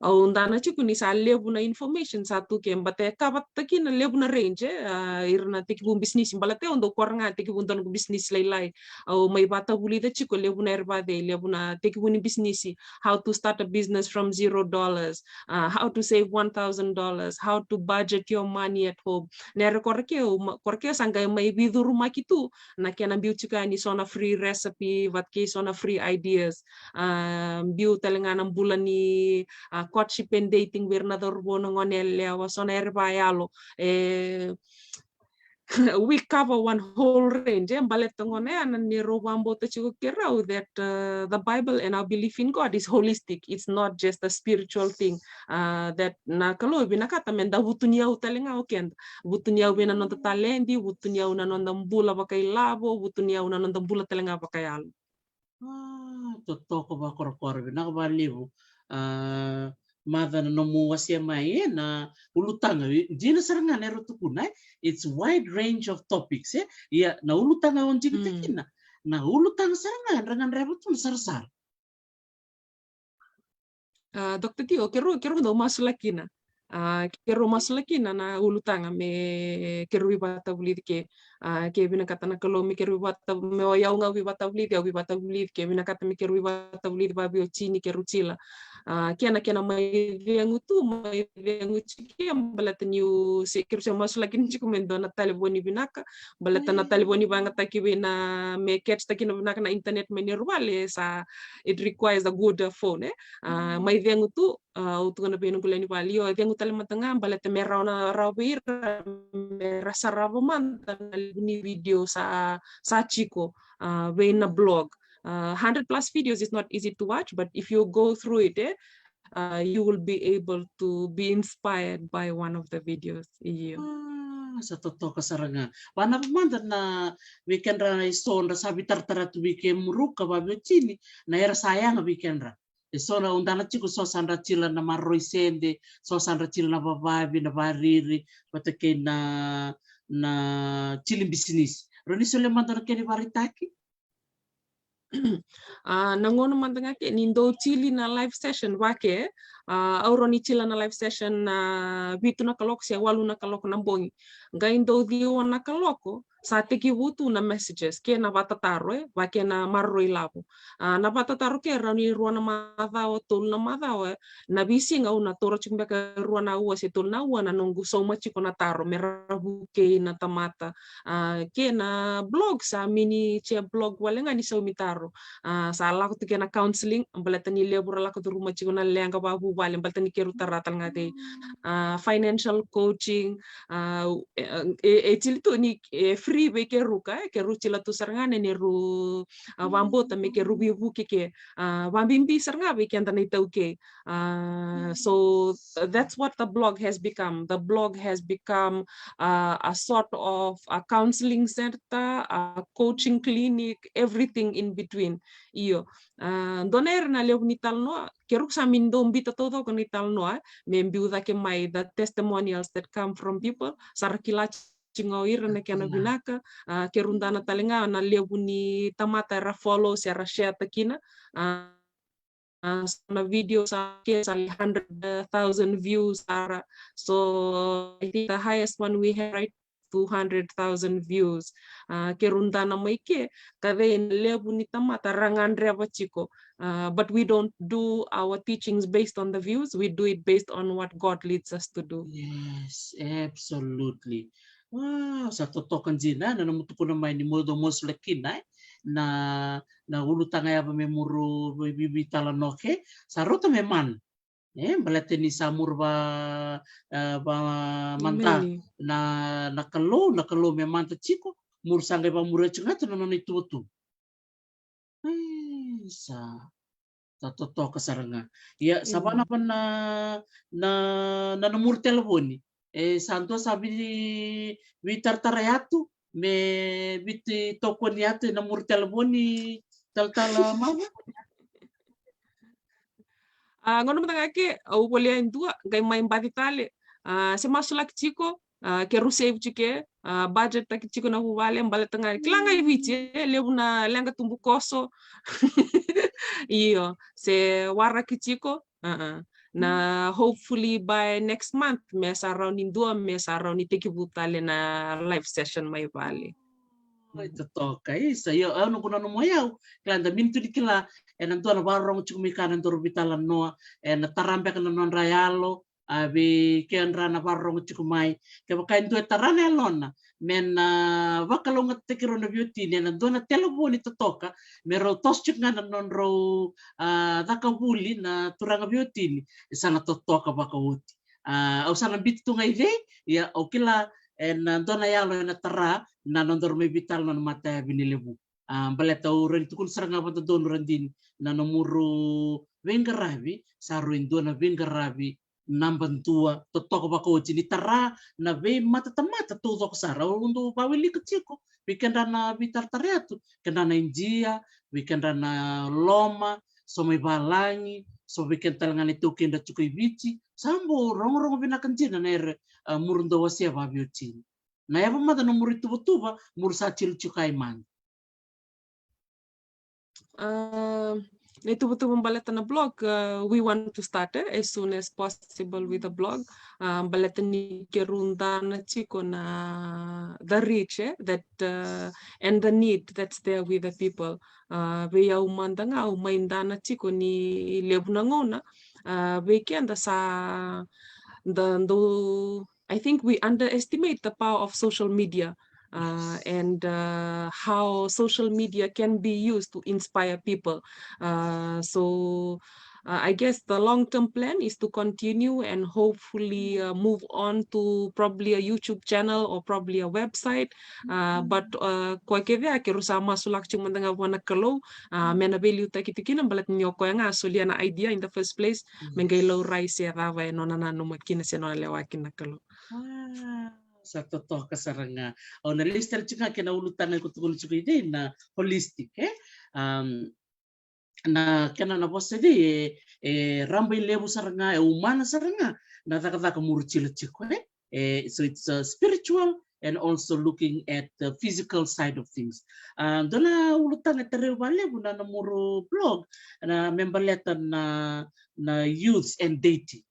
au dana tiko ni sa levu na information sa tu ke, baleta e cover-taka na levu na range, e, a, ira na tekivu bisinisi, baleta au dau kora ga tekivu dua noqu bisinisi lailai. Au mai vatavulica tiko levu na erba cei, levu na tekivu ni bisinisi, how to start a business from zero dollars, a, how to save one thousand dollars, how to budget your money at home. Na era kora ke, au ma-, kora ke sa qai mai veicurumaki tu na kena biu tiko yani so na free recipe, vata kei so na free ideas. A, biu tale ga na bula ni, a, courtship and dating vei ira na cauravou, na gone yalewa, so na era vakayalo. E, we cover one whole range, e, baleta gona ya na neirau vakabauta tiko keirau that, uh, the Bible and our belief in God is holistic. It's not just a spiritual thing. Uh, that na Kalou e vinakata meda vutuniyau tale ga o keda. Vutuniyau vei na noda taledi, vutuniyau na noda bula vakailavo, vutuniyau na noda bula tale ga vakayalo. A, totoka vakorokoro, vinaka vakalevu. A, Mother, na nomu wasea mai, e, na ulutaga, e, dina sara ga na era tukuna, e. It's wide range of topics, e. Ia, na ulutaga o digitaka kina, na ulutaga sara ga era gadreva tu na sarasara. A, Doctor Tio, keirau, keirau dau masulaki kina. A, keirau masulaki kina na ulutaga me keirau ivakatavulici ke, a, ke vinakata na Kalou me keirau ivakatavu, me o yau ga au ivakatavulici, au ivakatavulici, ke vinakata me keirau ivakatavulici vaveiwatini keirau tila. A, kena, kena mai cegu tu, mai cegu tiko ke, baleta niu se, keirau se masulaki kina tiko me dua na talevoni vinaka, baleta na talevoni vagataki vei na me catch taki na vinaka na internet mai neirau vale sa, it requires a good, uh, phone, e. A, mai cegu tu, a, au tukuna vei noqu lewe ni vale, io, e cegu tale mada ga, baleta me rawa na, rawa vei ira me ra sarava mada na levu ni video sa, sa tiko, a, vei na blog. A, hundred plus videos is not easy to watch, but if you go through it, e, uh, you will be able to be inspired by one of the videos. Io. A, sa totoka sara ga. Vanava mada na vei kedra eso dra sa veitaratara tu vei kemuru ka vaveiwatini, na era sa yaga vei kedra. Eso na udana tiko, so sa dra tila na maroroi sede, so sa dra tila na vavavi, na variri, vata kei na, na tili bisinisi. Rawa ni solia mada na kena ivakaraitaki? A, na gauna mada ga ke ni dou tili na live session vake, a, au rawa ni tila na live session na vitu na kaloko se walu na kaloko na bogi. Qai dou ciwa na kaloko, sa tekivu tu na messages ke na vatataro, e, vake na maroroi lavo. A, na vatataro ke rawa ni rua na macawa, tolu na macawa, e, na veisiga au na taura tiko beka rua na aua se tolu na aua na noqu sauma tiko na taro me ra vukei na tamata. A, ke na blog sa mini chair blog wale ga ni saumi taro. A, sa lako tu ke na counseling, baleta ni levu ra lako curuma tiko na leqa vavuvale, baleta ni keirau tara tale ga tei. A, financial coaching, a, e, e, e tili tu ni, e, free vei keirau ka, e, keirau tila tu sara ga na neirau, a, vabota me keirau veivuke ke, a, vabibi sara ga vei keda na iTaukei. Uh, so that's what the blog has become. The blog has become, uh, a sort of a counseling center, a coaching clinic, everything in between. Io. Uh, dua na era na levu ni talanoa, keirau sa mini dau biuta taucoko na italanoa, me biu cake mai the testimonials that come from people, sa ra kila tiko o ira na kena vinaka, uh, keirau dana tale ga na levu ni tamata era follow se ra share-taka kina, uh, a, so na video sa ke sa hundred thousand views sara. So I think the highest one we have right two hundred thousand views. A, keirau dana mai ke, ka vei na levu ni tamata ra gadreva tiko. A, but we don't do our teachings based on the views, we do it based on what God leads us to do. Yes, absolutely. Wow, sa totoka dina na nomu tukuna mai ni mo dou masulaki kina, e, na, na ulutaga yava me muru vei, vei, veitalanoa ke, sa rauta me mana. E, baleta ni sa muru va, e, va mada na, na Kalou, na Kalou me mada tiko, muru sa qai vamuria tiko ga tu na nona ituvatuva. E, sa, sa totoka sara ga. Ia, sa vanava na, na, na nomuru telefoni. E, sa dua sa vei, veitaratara yatu, me veitokoni yatu ena nomuru telefoni, Talatala Mama. A, gauna mada ga ke, au volia e dua, qai mai baci tale. A, se masulaki tiko, a, keirau save tiko, a, budget-taki tiko na vuvale, baleta ga, kila ga i Viti, e, levu na leqa tubukoso. Io, se waraki tiko, a, a. Na hopefully by next month, me sa rawa ni dua, me sa rawa ni tekivu tale na live session mai vale. Oi, totoka, isa. Io, au noqu nanuma o yau, kila da mini tu ni kila, ena dua na vakarorogo tiko mai ka na daru veitalanoa, ena tara beka na nodra yalo, a, vei kedra na vakarorogo tiko mai. Kevaka e dua e tara na yalona me na vakalougatataki rau na veiwatini ena dua na telefoni totoka, me rau toso tiko ga na nodrau, a, caka vuli na turaga veiwatini, e sa na totoka vakaoti. A, au sa na biuta tu ga i cei, ia au kila ena dua na yalo ena tara na nodaru mai veitalanoa na matayavi ni levu. A, baleta au rawa ni tukuna sara ga vakadodonu, Radini, na nomuru veiqaravi sa rui dua na veiqaravi naba dua, totoka vakaoti ni tara na veimatatamata taucoko sara. Au dau vawilika tiko vei kedra na veitaratara yatu, kedra na Idia, vei kedra na loma, so mai valagi, so vei kedra tale ga na itaukei dra tiko i Viti. Sa bau rogorogo vinaka dina na era, a, muru dau wasea vaveiwatini. Na yava mada nomuru ituvatuva, muru sa tilo tiko i mada. A, na ituvatuva baleta na blog, uh, we want to start, eh, as soon as possible with a blog. Uh, baleta ni keirau dana tiko na the reach, eh, that, uh, and the need that's there with the people. Uh, vei au mada ga au mai dana tiko ni levu na gauna, uh, vei keda sa da dau, I think we underestimate the power of social media, uh, and, uh, how social media can be used to inspire people. Uh, so, uh, I guess the long-term plan is to continue and hopefully, uh, move on to probably a YouTube channel or probably a website. Uh, but, uh, koya kece a keirau sa masulaka tiko mada ga vua na Kalou, uh, me na veiliutaki tiko kina, baleta ni o koya ga a solia na idea in the first place, me qai laurai se cava e nona nanuma kina se nona lewa kina na Kalou. Ah, sa totoka sara ga. Au na lesu tale tiko ga kei na ulutaga iko tukuna tiko i cei na holistic, eh? Um, na kena na vosa cei e, e rabailevu sara ga, e umana sara ga na cakacaka muri tiko, eh? Eh, so it's, uh, spiritual and also looking at the physical side of things. Uh, dua na ulutaga e tarai au vakalevu na, na nomu blog, na me baleta na, na youth and dating.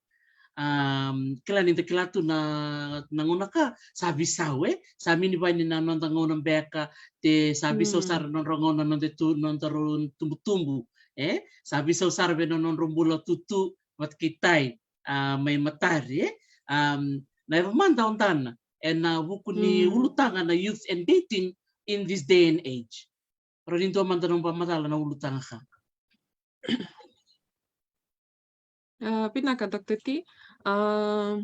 Um, kila ni da kila tu na, na gauna ka sa veisau, eh? Sa minivai ni na noda gauna beka, te sa veisau sara na nodra gauna noda tu, nodaru tubutubu, eh? Sa veisau sara vei na nodrau bula tutu vata kei tai, ah, mai matari, eh? Um, na cava mada o dana ena vuku ni ulutaga na youth and dating in this day and age? Rawa ni dua mada nomu vakamacala na ulutaga ka. Ah, vinaka, Doctor T. Ah,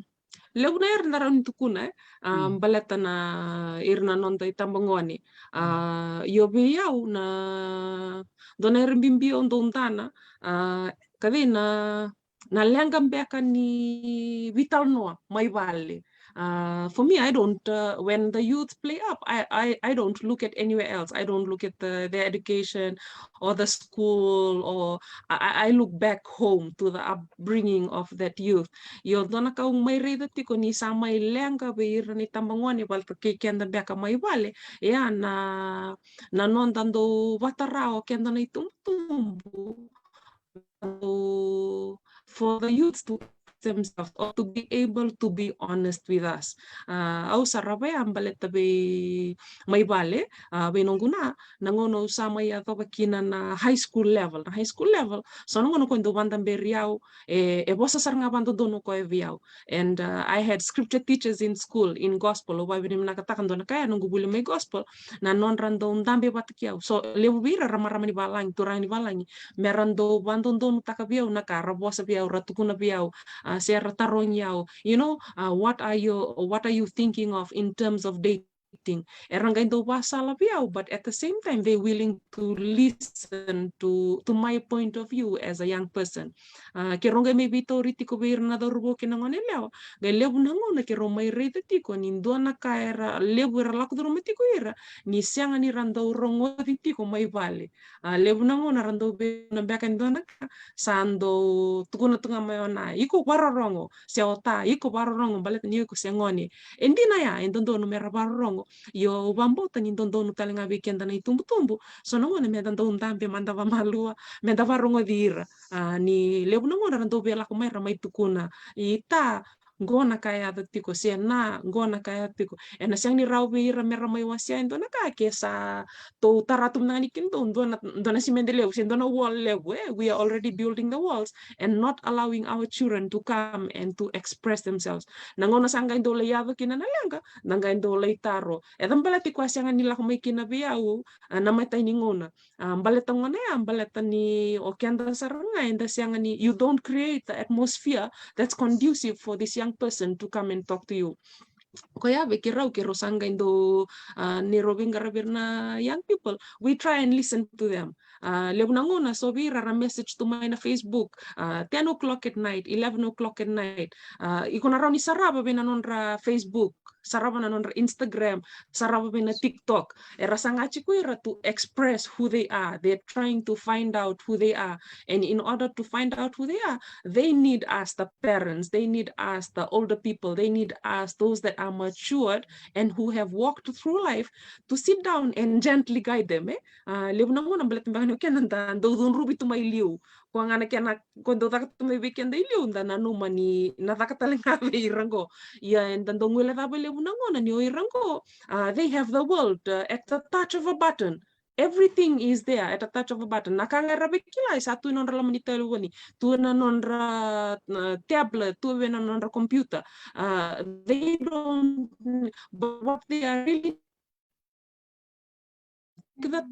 levu na ira na rawa ni tukuna, eh? Ah, baleta na ira na noda itabagone. Ah, io vei au na dua na ira bibi au dau dana, ah, kacei na, na leqa beka ni veitalanoa mai vale. Uh, for me, I don't, uh, when the youth play up, I, I, I don't look at anywhere else. I don't look at the, the education or the school, or I, I I look back home to the upbringing of that youth. Io dua na ka au mai raica tiko ni sa mai leqa vei ira na itabagone vata kei keda beka mai vale, ia na, na noda dau vakatara o keda na itubutubu, for the youth to themselves or to be able to be honest with us. Uh, au sarava ya baleta vei mai vale, uh, vei noqu na, na gauna au sa mai yacova kina na high school level. Na high school level, so na gauna ko dau vadaberi au, e, e vosa sara ga vadodonu koya vei au. And, uh, I had scripture teachers in school, in gospel. Au vavinavinakataka dua na ka ya noqu vuli mai gospel, na nodra dau dabe vata kei au. So levu vei ira ra marama ni valagi, turaga ni valagi, me ra dau vadodonutaka vei au na ka ra vosa vei au, ra tukuna vei au, uh, se ra tarogi au, you know, uh, what are you, what are you thinking of in terms of dating? Era qai dau vasala vei au, but at the same time they willing to listen to, to my point of view as a young person. Uh, keirau qai mai veitauri tiko vei ira na cauravou kei na goneyalewa, qai levu na gauna keirau mai raica tiko ni dua na ka era levu era lako curuma tiko ira ni sega ni ra dau rogoci tiko mai vale. A, levu na gauna ra dau vei na beka ni dua na ka sa dau tukuna tu ga mai o na, iko varorogo, se o ta, iko varorogo baleta ni iko se gone. E dina ya, e dodonu me ra varorogo. Io au vabauta ni dodonu tale ga vei keda na itubutubu, so na gauna me da dau dabe mada vamalua, me da varogoci ira. A, ni levu na gauna ra dau via lako mai ra mai tukuna, i ta, qo na ka e yaco tiko, se na, qo na ka e yaco tiko. Ena sega ni rawa vei ira me ra mai wasea e dua na ka ke sa tou tara tu mada ga ni kina dou dua na, dua na simede levu se dua na wall levu, eh? We are already building the walls and not allowing our children to come and to express themselves. Na gauna sa qai dou lai yaco kina na leqa, na qai dou lai taro. E cava baleta iko a sega ni lako mai kina vei au, a, na matai ni gauna? A, baleta gona ya, baleta ni o keda sara ga eda sega ni, you don't create the atmosphere that's conducive for this young person to come and talk to you. Koya vei keirau, keirau sa qai dau, a, ni rau veiqaravi ira na young people, we try and listen to them. A, levu na gauna so vei ira ra message tu mai na Facebook, a, ten o'clock at night, eleven o'clock at night. A, iko na rawa ni sarava vei na nodra Facebook sarava na nodra Instagram, sarava vei na TikTok. Era saga tiko ira to express who they are. They're trying to find out who they are. And in order to find out who they are, they need us, the parents, they need us, the older people, they need us, those that are matured and who have walked through life, to sit down and gently guide them, eh? Ah, levu na gauna baleta beka ni o keda da dau cudruvi tu mai liu. Koya ga na kena, ko dau caka tu mai vei keda i liu, da nanuma ni na caka tale ga vei ira qo. Ia eda dau guileca vakalevu na gauna ni o ira qo, ah, they have the world, uh, at the touch of a button. Everything is there at a touch of a button. Na ka ga era via kila e sa tu e nodra loma ni talevoni, tu ena nodra, uh, tablet, tu ena nodra computer. Uh, they don't, but what they are really that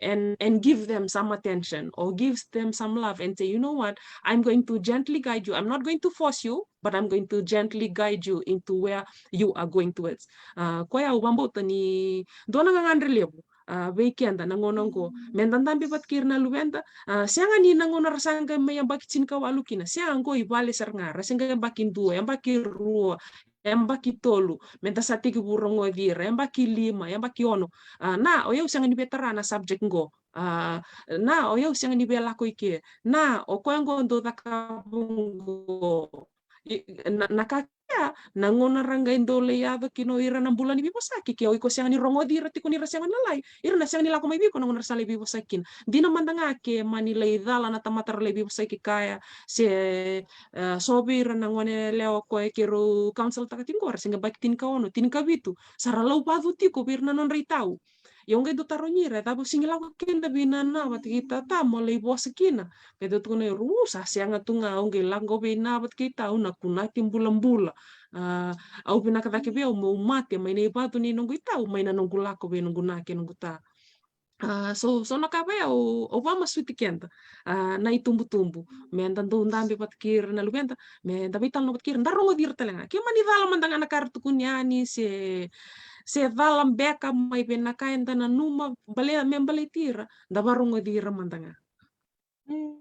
and and give them some attention or gives them some love and say, "You know what? I'm going to gently guide you. I'm not going to force you, but I'm going to gently guide you into where you are going towards." Uh, koya au vakabauta ni dua na gagadre levu, uh, vei keda na gauna qo, me da dabe vata kei ira na luveda. Uh, sega ni na gauna ra sa qai mai yabaki tinikawalu kina, sega, qo i vale sara ga, ra se qai yabaki dua, yabaki rua, yabaki tolu, me da sa tekivu rogoci ira, yabaki lima, yabaki ono. Ah, na, o yau sega ni via tara na subject qo. Ah, na, o yau sega ni via lako i ke. Na, o koya qo dau cakava qo. I, na, na ka kea, na gauna ra qai dau lai yaco kina o ira na bula ni veivosaki, ke o iko sega ni rogoci ira tiko ni ra sega ni lalai, ira na sega ni lako mai vei iko na gauna ra sa lai veivosaki kina. Dina mada ga ke mani lai cala na tamata ra lai veivosaki kaya, se, eh, so vei ira na gone yalewa koya keirau counsel taka tiko qo, ra se qai yabaki tinikaono, tinikavitu, sa ra lauvacu tiko vei ira na nodra itau. Ia au qai dau tarogi ira, e cava o sega ni lako kina vei nana vata kei tata mo lai vosa kina? Qai dau tukuna o ira, u, sa sega tu ga, au qai lako vei nana vata kei tata, au na kunati bulabula. Ah, au vinaka cake vei au meu mate mai na ivacu ni noqu itau mai na noqu lako vei noqu na kei noqu ta. Ah, so, so na ka vei au, au vakamasuti keda, ah, na itubutubu, me da dau dabe vata kei ira na luveda, me da veitalanoa vata kei ira, da rogoci ira tale ga. Ke mani cala mada ga na ka era tukuni yani, se, se cala beka mai vei na ka eda nanuma bale, me baleti ira, da varogoci ira mada ga. Mm,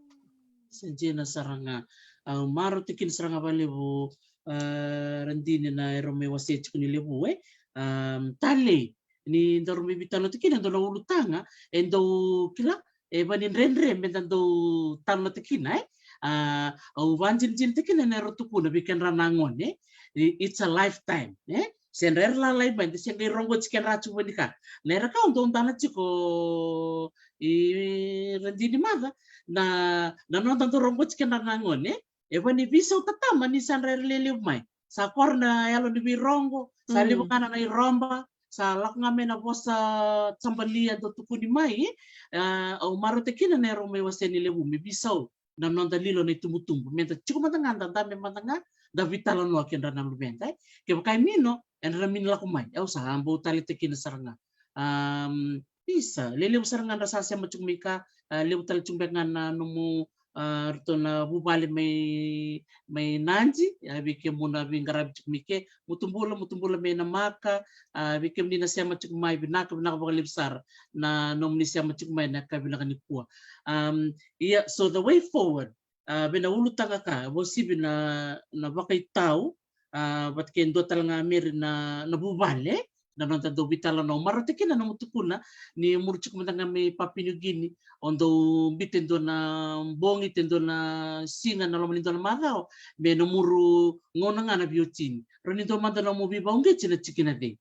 sa dina sara ga. Au marautaka kina sara ga vakalevu, ah, Radini, na erau mai wasea tiko ni levu, eh? Um, talei, ni daru mai veitalanoataka kina e dua na ulutaga e dau kila, e vaka ni dredre me da dau talanoataka kina, eh? Ah, au vakadinadinataka kina na erau tukuna vei kedra na gone, eh? I, it's a lifetime, eh? Se dra era lalai mai, da se qai rogoci kedra tiko vua ni ka. Na era ka au dau dana tiko, i Radini, maca, na, na noda dau rogoci kedra na gone, eh? E vaka ni veisau tatama ni sa dra era lelevu mai. Sa kora na yalo ni veirogo, sa, mm, levu ga na iroba, sa lako ga mai na vosa tabali e dau tukuni mai, eh, au marautaka kina na erau mai wasea ni levu me veisau na noda lilo na itubutubu. Me da tiko mada ga, da dabe mada ga, da veitalanoa kedra na luveda, eh? Kevaka e mino, era na mini lako mai. Au sa bau taleitaka kina sara ga. Um, isa, lelevu sara ga dra sa sema tiko mai ka, ah, levu tale tiko beka ga na nomu, ah, ratou na vuvale mai, mai Nadi, ah, vei kemuni na veiqaravi tiko mai ke, Mutubula, Mutubula mai Namaka, ah, vei kemuni na sema tiko mai, vinaka, vinaka vakalevu sara na nomuni sema tiko mai na ka vinaka nikua. Um, ia, so the way forward, ah, vei na ulutaga ka, vosivi na, na vakaitau, ah, vata kei dua tale ga, Meri, na, na vuvale, na noda dau veitalanoa. Marautaka kina nomu tukuna ni muri tiko mada ga mai Papua New Guinea, o dau biuta e dua na bogi, te dua na siga na loma ni dua na macawa, me nomuru gauna ga na veiwatini. Rawa ni dua mada nomu veivakauqeti na tikina cei?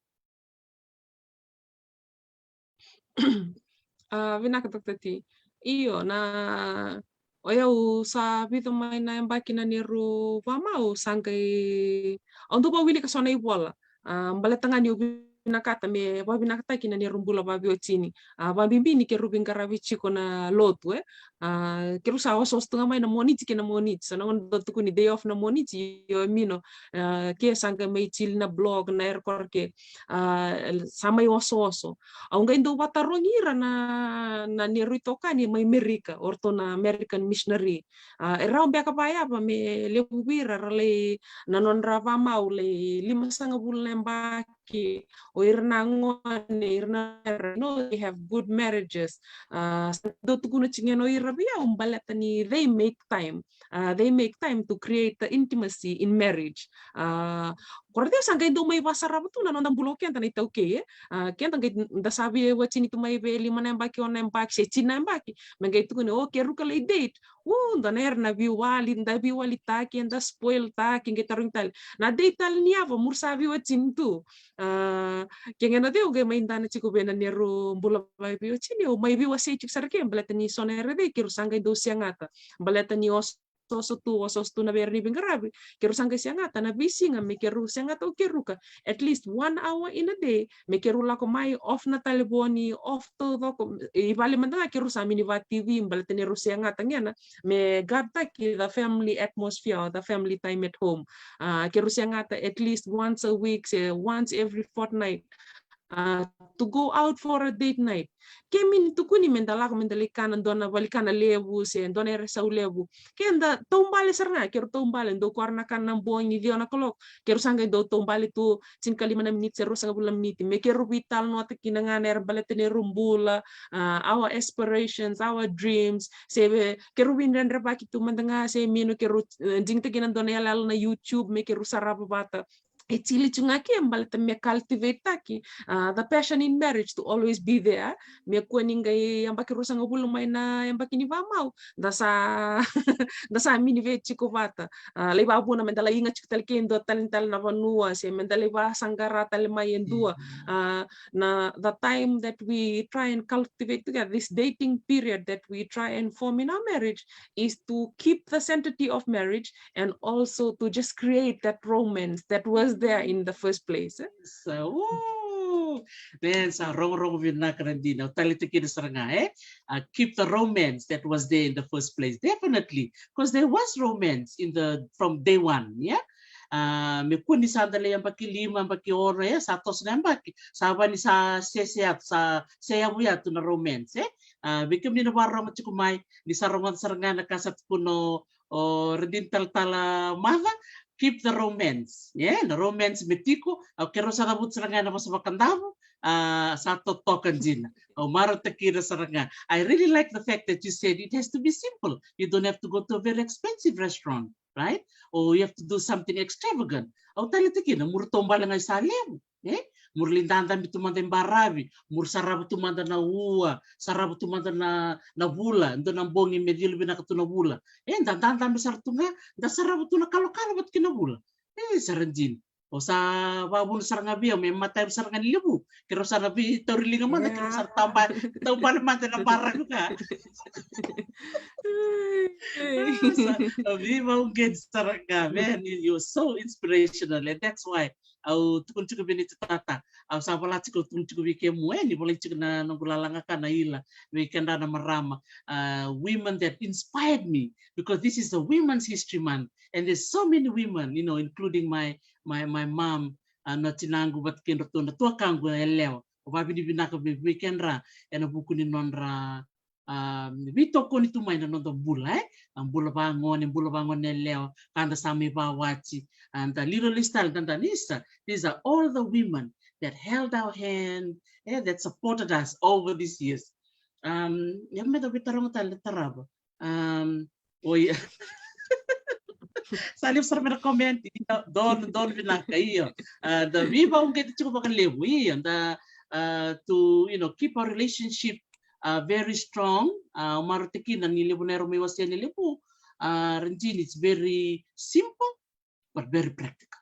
Ah, vinaka, Doctor T. Io, na, o yau sa vica mai na yabaki na neirau vakamau, sa qai, au dau vakawilika so na ivola. Ah, baleta ga niu vinakata me vakavinakataki na neirau bula vakaveiwatini. Ah, vakabibi ni keirau veiqaravi tiko na lotu, eh. Ah, keirau sa osooso tu ga mai na Moniti kei na Moniti. So na gauna dau tukuni day off na Moniti, io, e mino, ah, ke sa qai mai tili na blog, na era kora ke, ah, sa mai osooso. Au qai dau vakatarogi ira na, na neirau itokani mai Merika, o ratou na American missionary. Ah, e rawa beka vakayava me levu vei ira ra lai, na nodra vakamau lai limasagavulu na yabaki, o ira na gone, ira na, you know, they have good marriages. Ah, sa dau tukuna tiko ga o ira vei au baleta ni they make time. Ah, they make time to create the intimacy in marriage. Ah, Ko ra dau sa qai dau mai vasarava tu na noda bula o keda na iTaukei, e. A, keda qai da sa veiwatini tu mai vei lima na yabaki, ono na yabaki, se tini na yabaki. Me qai tukuni, o, keru ka lai date. U, dua na era na veiwali, da veiwalitaki, da spoil taki, qai tarogi tale. Na date tale ni yava, muru sa veiwatini tu. A, ke gena deu qai mai dana tiko vei na neru bula vaveiwatini, o mai veiwasei tiko sara ke, baleta ni so na era dei, keru sa qai dau segata. Baleta ni os oso tu, oso tu na vei ira ni veiqaravi, keru sa qai segata na veisiga, me keru segata o keru ka at least one hour in a day, me keru lako mai, off na talevoni, off taucoko, i vale mada ga keru sa mini va T V, baleta ni keru segata gena, me guard taki the family atmosphere, the family time at home. A, keru segata at least once a week, se once every fortnight. A, to go out for a date night. Ke mini tukuni me da lako, me da lai kana dua na valikana levu, se dua na era sau levu. Ke da taubale sara ga, keru taubale, dou kora na kana na bogi, ciwa na kaloko. Keru sa qai dau taubale tu, tinikalima na miniti, se ruasagavulu na miniti. Me keru veitalanoataki na ga na era baleta neru bula, a, our aspirations, our dreams. Se vei, keru veidredrevaki tu mada ga, se mini keru, e, digitaki na dua na iyaloyalo na YouTube, me keru sarava vata. E tili tu ga ke baleta me cultivate taki, a, the passion in marriage to always be there. Me kua ni qai yabaki ruasagavulu mai na yabaki ni vamau, da sa, da sa mini vei tiko vata. A, lai vavuna me da lai iga tiko tale ke dua tale tale na vanua, se me da lai vasaqara tale mai e dua. A, na, the time that we try and cultivate together, this dating period that we try and form in our marriage, is to keep the sanctity of marriage and also to just create that romance that was there in the first place, e? So, ooh, man, sa rogorogo vinaka, Radini. Au taleitaka kina sara ga, e? A, keep the romance that was there in the first place. Definitely, because there was romance in the, from day one, yeah? A, me kua ni sa da lai yabaki lima, yabaki ono, e? Sa toso na yabaki, sa va ni sa sese yatu, sa seyavu yatu na romance, e? A, vei kemuni na vakarorogo tiko mai, ni sa rogoca sara ga na ka sa tukuna o, o Radini Talatala Maca, keep the romance. Yeah, na romance me tiko, a, keirau sa cavuta sara ga na vosa vakadavu, a, sa totoka dina. Au marautaka kina sara ga. I really like the fact that you said it has to be simple. You don't have to go to a very expensive restaurant, right? Or you have to do something extravagant. Au taleitaka kina, muru taubale ga i sa levu. E? Muru lai dadabe tu mada i baravi, muru sarava tu mada na ua, sarava tu mada na, na vula, dua na bogi me cilo vinaka tu na vula. E, da dadabe sara tu ga, da sarava tu na kalokalo vata kei na vula. E, sa Radini. O sa vavuna sara ga vei au, me matavi sara ga ni levu. Keirau sa na veitauri liga mada, keirau sa tauba-, taubale mada na baravi ka. Sa, a, veivakauqeti sara ga, man, you, you're so inspirational, and that's why au tukuna tiko vei neitou tata, au sa vola tiko, tukuna tiko vei kemu, e, ni volai tiko na noqu lalaga ka na ila, vei kedra na marama, a, women that inspired me, because this is a Women's History Month, and there's so many women, you know, including my, my, my mom, a, na tinaqu vata kei dratou na tuakaqu yalewa. Au vakavinavinaka vei, vei kedra ena vuku ni nodra, a, veitokoni tu mai na noda bula, e? A, bula vagone, bula vagone yalewa, ka da sa mai vawati, a, da lilo lesu tale, da, da, isa, these are all the women that held our hand, e, that supported us over these years. Um, ia me da veitaroga tale na tarava. Um, oi. Sa levu sara mai na comment, io, donu, donu vinaka, io. A, da veivakauqeti tiko vakalevu, io, da, a, to, you know, keep our relationship, a, very strong. A, au marautaka kina ni levu na era mai wasea ni levu. A, Radini, it's very simple, but very practical.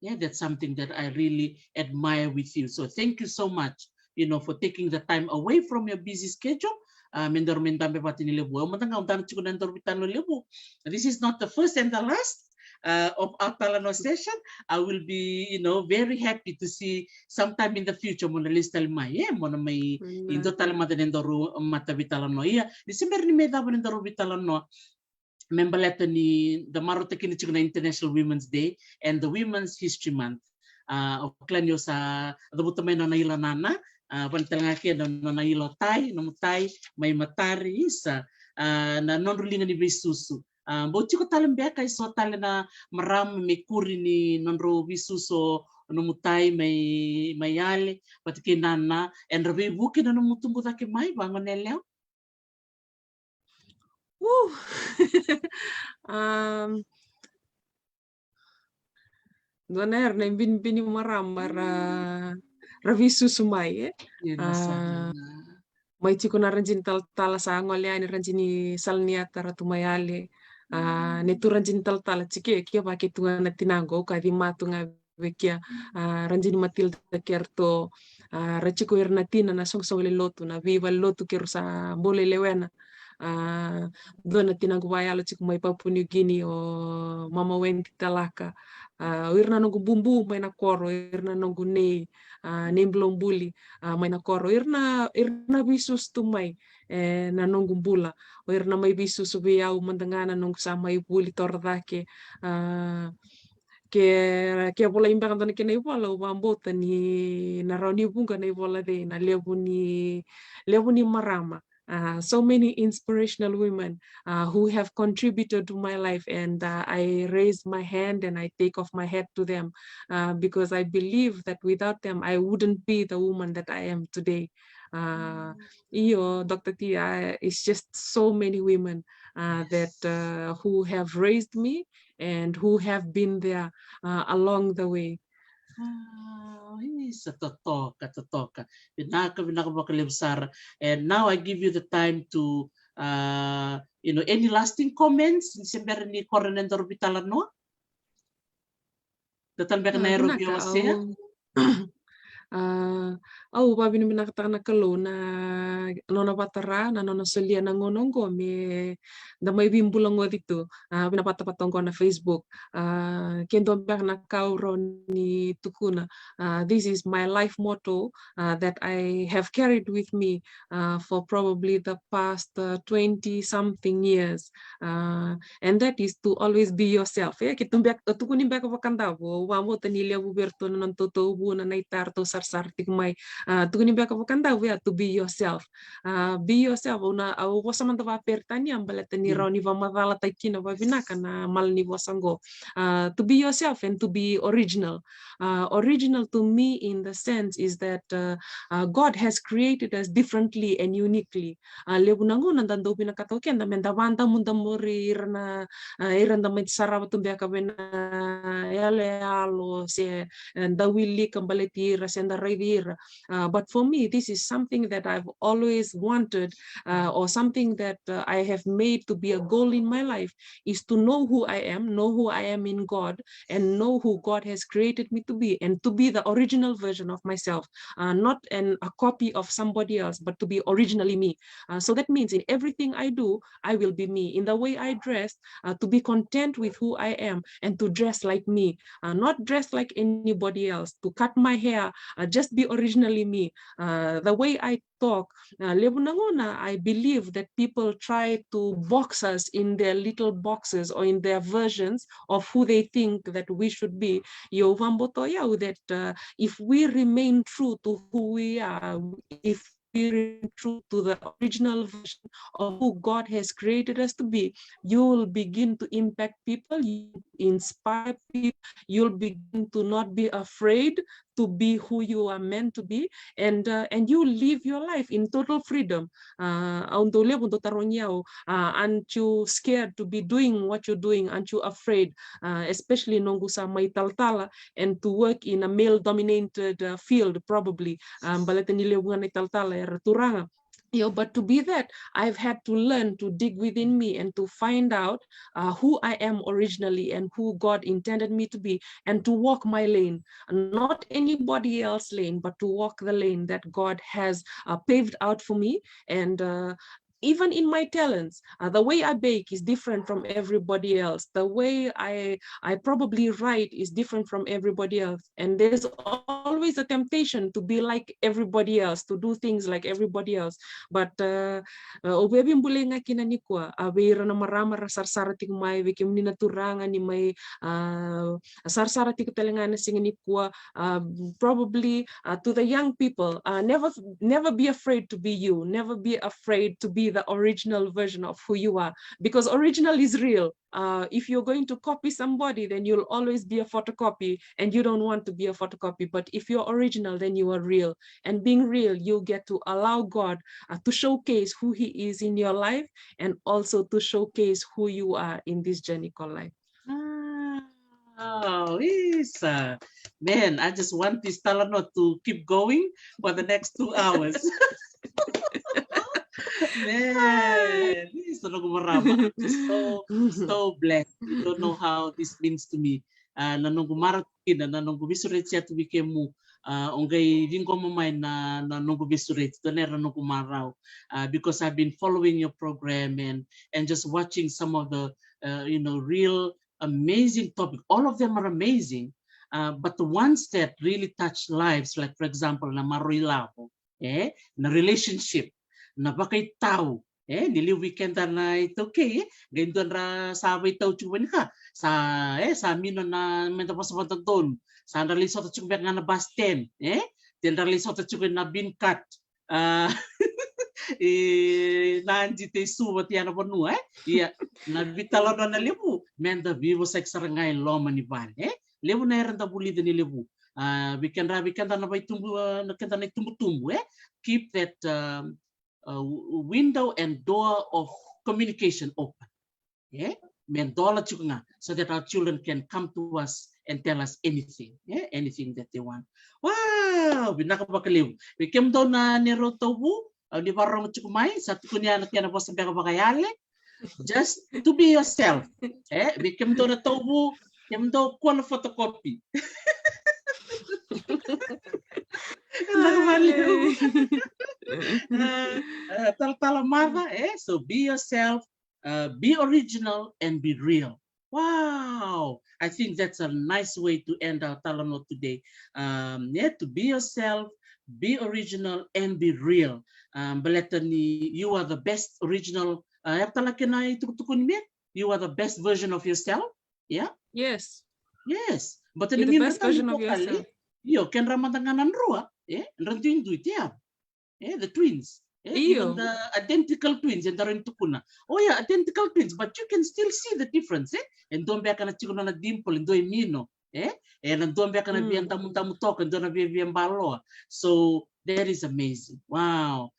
Yeah, that's something that I really admire with you. So thank you so much, you know, for taking the time away from your busy schedule. A, me daru mai dabe vata ni levu. Au mada ga au dana tiko na daru veitalanoa levu. This is not the first and the last, uh, of our talanoa session. I will be, you know, very happy to see sometime in the future mo na lesu tale mai, e, mo na mai, e, dua tale mada na daru mata veitalanoa. Ia, ni se bera ni mai cava na daru veitalanoa, me baleta ni da marautaka kina tiko na International Women's Day and the Women's History Month. A, o kila ni o sa cavuta mai na nona ila nana, a, vaka tale ga kina na nona ila o Tai, nomu tai, mai Matari, isa, a, na nodra liga ni veisusu. A, bau tiko tale beka eso tale na marama me kuri ni nodra veisusu o nomu tai mai, mai yale, vata kei nana, era veivuke na nomu tubu cake mai, vagone yalewa. Woo. Um, Dua na era na ibinibini marama ra, ra veisusu mai, e? Io, na sa, ah, mai tiko na Rajini talatala sa gole yani, Rajini Salaniata Ratu Maiale. Ah, ne tu Rajini talatala tiko e, kevaka e tu ga na tinaqu, au kaci matu ga vei kea, ah, Rajini Matilda Kerto, ah, ra tiko ira na tina na soqosoqo lewe ni lotu, na veivalenilotu keirau sa bau lai lewena. Ah, dua na tinaqu vakayalo tiko mai Papua New Guinea, o Mama Wendy Talaka. Ah, o ira na noqu bubu mai na koro, o ira na noqu nei, ah, nei bulabuli, ah, mai na koro. O ira na, ira na veisusu tu mai, e, na noqu bula. O ira na mai veisusu vei au mada ga na noqu sa mai vuli torocake. Ah, ke, ke volai beka dua na kena ivola, au vakabauta ni na rawa ni vuqa na ivola cei, na levu ni, levu ni marama. Uh, so many inspirational women, uh, who have contributed to my life, and, uh, I raise my hand and I take off my hat to them, uh, because I believe that without them, I wouldn't be the woman that I am today. Uh, io, Doctor Tia, it's just so many women, uh, that, uh, who have raised me and who have been there, uh, along the way. Ah, isa, totoka, totoka. Vinaka, vinaka vakalevu sara. And now I give you the time to, uh, you know, any lasting comments ni se bera ni koro na nodaru veitalanoa? Da tale beka na era via wasea. Ah, au vakavinavinakataka na Kalou na nona vatara, na nona solia na gauna oqo me da mai veibulagoci tu, ah, vei na vatavata oqo na Facebook. Ah, ke dua beka na ka au rawa ni tukuna, ah, this is my life motto, ah, that I have carried with me, ah, for probably the past, uh, twenty something years. Ah, and that is to always be yourself. E, ke tu beka, tukuni beka vakadavu, au vakabauta ni levu vei iratou na nodatou tauvuna, na ita ratou sarasara tiko mai. Ah, tukuni beka vakadavu, ya, to be yourself. Ah, be yourself, au na, au vosa mada vakaperitania baleta ni rawa ni vakamacalataki kina vakavinaka na malanivosa oqo. Ah, to be yourself and to be original. Uh, original to me in the sense is that, uh, uh, God has created us differently and uniquely. Uh, levu na gauna da dau vinakata o keda me da vakadamudamuri ira na, uh, ira da mai sarava tu beka vei na yaloyalo, se, uh, da wilika baleti ira, se da raici ira. Uh, but for me, this is something that I've always wanted, uh, or something that, uh, I have made to be a goal in my life, is to know who I am, know who I am in God, and know who God has created me to be, and to be the original version of myself, uh, not an, a copy of somebody else, but to be originally me. Uh, so that means in everything I do, I will be me. In the way I dress, uh, to be content with who I am and to dress like me, uh, not dress like anybody else, to cut my hair, uh, just be originally me. Uh, the way I talk, uh, levu na gauna, I believe that people try to box us in their little boxes or in their versions of who they think that we should be. Io, au vakabauta o yau that, uh, if we remain true to who we are, if we remain true to the original version of who God has created us to be, you will begin to impact people, you inspire people, you'll begin to not be afraid to be who you are meant to be, and, uh, and you live your life in total freedom. Uh, au dau levu dau tarogi au, uh, aren't you scared to be doing what you're doing? Aren't you afraid? Uh, especially noqu sa mai talatala and to work in a male-dominated, uh, field, probably. Um, baleta ni levu ga na italatala era turaga. Io, but to be that, I've had to learn to dig within me and to find out, uh, who I am originally and who God intended me to be, and to walk my lane, not anybody else's lane, but to walk the lane that God has, uh, paved out for me. And, uh, even in my talents, uh, the way I bake is different from everybody else. The way I, I probably write is different from everybody else. And there's always a temptation to be like everybody else, to do things like everybody else. But, uh, uh, au via veibulai ga kina nikua, uh, vei ira na marama ra sarasara tiko mai, vei kemuni na turaga ni mai, uh, sarasara tiko tale ga na siga nikua, uh, probably, uh, to the young people, uh, never, never be afraid to be you. Never be afraid to be the original version of who you are, because original is real. Uh, if you're going to copy somebody, then you'll always be a photocopy, and you don't want to be a photocopy. But if you're original, then you are real. And being real, you get to allow God, uh, to showcase who He is in your life, and also to showcase who you are in this journey called life. Ah, oh, Isa. Man, I just want this talanoa to keep going for the next two hours. Man, Isa, noqu marama. I'm just so, so blessed. You don't know how this means to me. Ah, na noqu marau tu kina, na noqu veisureti tu vei kemu, ah, o qai ciqoma mai na, na noqu veisureti, dua na noqu marau. Ah, because I've been following your program and, and just watching some of the, uh, you know, real amazing topic. All of them are amazing. Uh, but the ones that really touch lives, like, for example, na marau ilavo, eh, na relationship, na vakaitau, eh, ni levu vei keda na iTaukei, eh, qai dua dra sa vaitau tiko vei na ka, sa, eh, sa mino na meda vosa vakadodonu, sa dra lai sota tiko beka ga na bus stand, eh, te dra lai sota tiko na bean cart, ah, e, na Adi tei Suva, tea na vanua, eh? Ia, na veitalanoa na levu, meda veivosaki sara ga e loma ni vale, eh? Levu na era da vulica ni levu. Ah, vei kedra, vei keda na vaitubu, ah, na keda na itubutubu, eh? Keep that, um, uh, w-, window and door of communication open. Eh? Me dola tiko ga, so that our children can come to us and tell us anything, eh? Anything that they want. Wow, vinaka vakalevu. Vei kemudou na neirau tauvu, au ni vakarorogo tiko mai, sa tukuni na kena vosa beka vakayale. Just to be yourself. Eh? Vei kemudou na tauvu, kemudou kua na photocopy. Vinaka vakalevu. Ah, ah, talatala Maca, eh? So be yourself, uh, be original and be real. Wow, I think that's a nice way to end our talanoa today. Um, yeah, to be yourself, be original and be real. Um, baleta ni you are the best original, uh, e tala kena itukutuku ni me, you are the best version of yourself. Yeah? Yes. Yes. But be the best version of yourself. Io, kedra mada ga na drua, eh? Dra duidui, te ya. Eh, the twins. Eh, even the identical twins, e dara ni tukuna. Oh yeah, identical twins, but you can still see the difference, eh? E dua beka na tiko na dimple, e dua e mino, eh? E na dua beka na via damudamu toka, e dua na via via baloa. So that is amazing. Wow.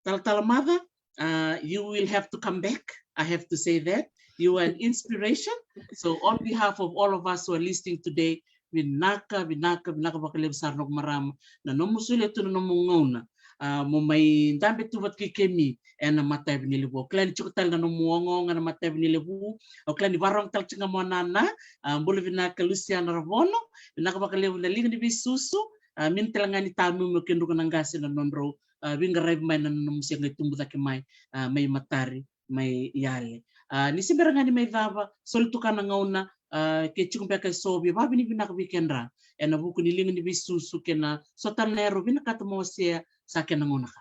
Talatala Maca, uh, you will have to come back. I have to say that. You are an inspiration. So on behalf of all of us who are listening today, vinaka, vinaka, vinaka vakalevu sara noqu marama. Na nomu solia tu na nomu gauna. Ah, mo mai dabe tu vata kei kemi ena matavi ni levu. Au kila ni tiko tale na nomu ogaoga na matavi ni levu. Au kila ni vakarorogo tale tiko ga mo nana. Ah, bula vinaka Lusiana Ravono. Vinaka vakalevu na liga ni veisusu. Ah, mini tale ga ni tamu mo kei druka na qase na nodrau, ah, veiqaravi mai na nomu se qai tubu cake mai, ah, mai matari, mai yale. Ah, ni se bera ga ni mai cava, soli tu ka na gauna, ah, ke tiko beka e so via vavinavinaka vei kedra ena vuku ni liga ni veisusu kei na so tale na yalo vinakata mo wasea, sa kena gauna ka.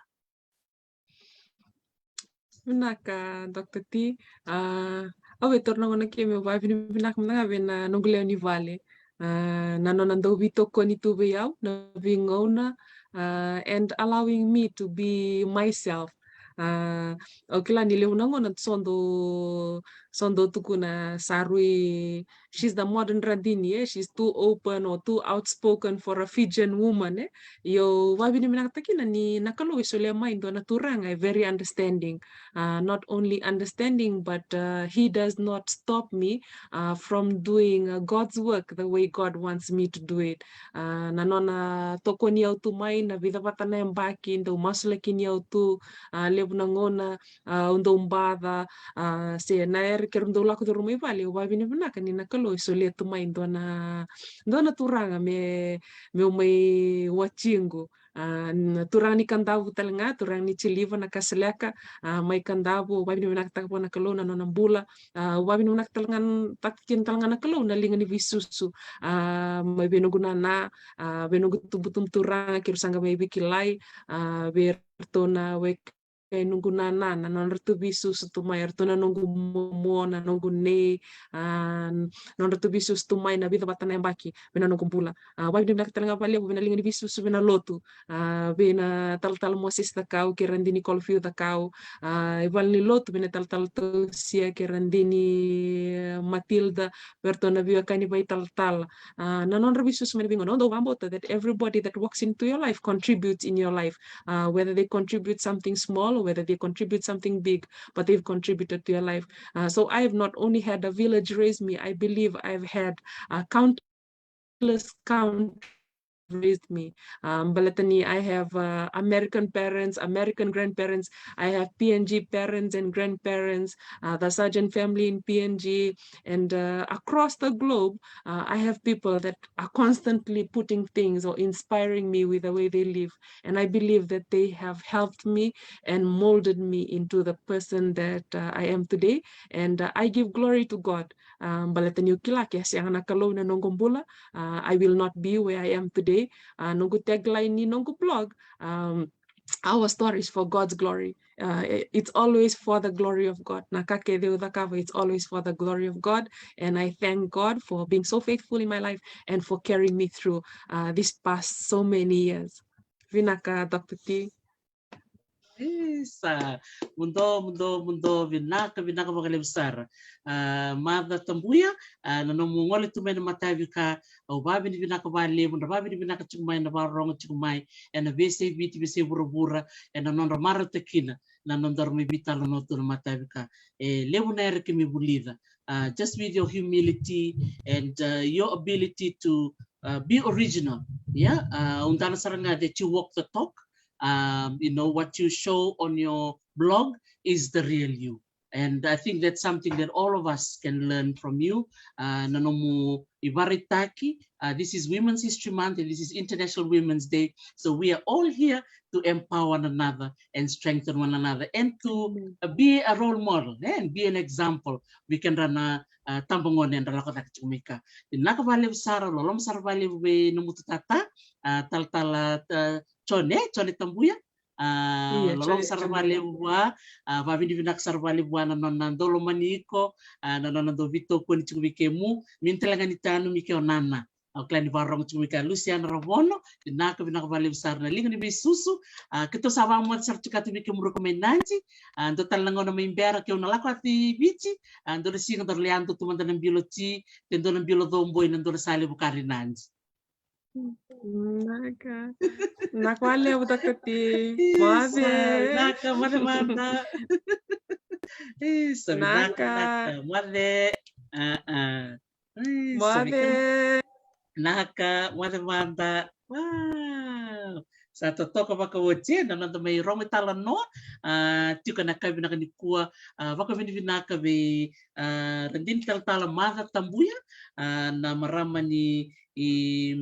Vinaka, Doctor T. Ah, au via taura na gauna ke meu vavinavinaka mada ga vei na noqu lewe ni vale. Ah, na nona dau veitokoni tu vei au na veigauna, ah, and allowing me to be myself. Ah, au kila ni levu na gauna so dau, so dau tukuna sa rui, she's the modern Radini, eh? She's too open or too outspoken for a Fijian woman, eh? Io, vavinavinakataka kina ni na Kalou e solia mai dua na turaga e very understanding. Uh, not only understanding, but, uh, he does not stop me, uh, from doing, uh, God's work the way God wants me to do it. Uh, na nona tokoni au tu mai na vica vata na yabaki, dau masulaki ni au tu, uh, levu na gauna, uh, au dau baca, uh, se na era keirau dau lako curuma i vale, au vavinavinaka ni na Kalou e solia tu mai dua na, dua na turaga me, meu mai wajiqu. Ah, na turaga ni Kadavu tale ga, turaga ni Tiliva na Kasaleka, ah, mai Kadavu, au vavinavinakataka vua na Kalou na nona bula, ah, au vavinavinaka tale ga, taka kina tale ga na Kalou na liga ni veisusu, ah, mai vei noqu nana, ah, vei noqu tubutubu turaga, keirau saqa mai veikilai, ah, vei ratou na weka e noqu nana, na nodratou veisusu tu mai, eratou na noqu momo, na noqu nei, ah, nodratou veisusu tu mai na vica vata na yabaki vei na noqu bula. Ah, vavinavinaka tale ga vakalevu vei na liga ni veisusu, vei na lotu, ah, vei na talatala Mosese Cakau kei Radini Kolofiu Cakau, ah, i vale ni lotu vei na talatala Tausia kei Radini, eh, Matilda, vei ratou na veiwekani vakaitalatala. Ah, na nodra veisusu mai na veigauna, au dau vakabauta that everybody that walks into your life contributes in your life. Uh, whether they contribute something small or whether they contribute something big, but they've contributed to your life. Uh, so I've not only had a village raise me, I believe I've had, uh, countless countless countries raised me. Um, baleta ni I have uh, American parents, American grandparents. I have P N G parents and grandparents, uh, the Sargent family in P N G, and uh, across the globe, uh, I have people that are constantly putting things or inspiring me with the way they live. And I believe that they have helped me and molded me into the person that uh, I am today. And uh, I give glory to God. Um, baleta niu kila ke sega na Kalou na noqu bula, uh, I will not be where I am today. Uh, noqu tagline ni noqu blog, um, our stories for God's glory. Uh, it's always for the glory of God. Na ka kece au cakava, it's always for the glory of God. And I thank God for being so faithful in my life and for carrying me through uh, this past so many years. Vinaka, Doctor T. Isa, mudo, mudo, mudo, vinaka, vinaka vakalevu sara. Uh, Mother Tabuya, uh, na nomu gole tu mai na matavi ka, au vavinavinaka valevu, na vavinavinaka tiko mai, na varogo tiko mai, ena veisei Viti, veisei vuravura, ena nodra marautaka kina na nodaru mai veitalanoa tu na matavi ka. E levu na era keimami vulica. Uh, just with your humility and uh, your ability to uh, be original. Yeah, uh, au dana sara ga that you walk the talk. Um, you know, what you show on your blog is the real you. And I think that's something that all of us can learn from you. Uh, na nomu ivakaraitaki, uh, this is Women's History Month and this is International Women's Day. So we are all here to empower one another and strengthen one another and to uh, be a role model, eh, and be an example. We can run a uh, tabagone era lako cake tiko mai ka. Vinaka valevu sara, loloma sara valevu vei nomu tutata, uh, talatala uh, Jone, Jone Tabuya. Uh, loloma sara valevu vua, uh, vavinavinaka sara valevu vua na nona dau lomani iko, uh, na nona dau veitokoni tiko vei kemu, mini tale ga ni tanu mi ke o nana. Au kila ni varogo tiko mai ka Luciana Ravono, vinaka, vinaka valevu sara na liga ni veisusu. Uh, keitou sa vakamoce sara tiko atu vei kemudou ko mai Nadi, uh, dua tale na gauna mai bera keu na lako atu i Viti, uh, dua na siga daru lai yadua tu mada na bilo ti, te dua na bilo coboi na dua na sa levu kari Nadi. Vinaka. Vinaka valevu Doctor T. Moce. Vinaka, moce mada. Isa, vinaka, vinaka. Moce. Uh, uh. Moce. Vinaka, moce mada. Wow. Sa totoka vakaoti na noda mai rogo italanoa. Uh, tiko na ka vinaka nikua. Uh, vakavinavinaka vei uh, radini talatala Mother Tabuya, uh, na marama ni i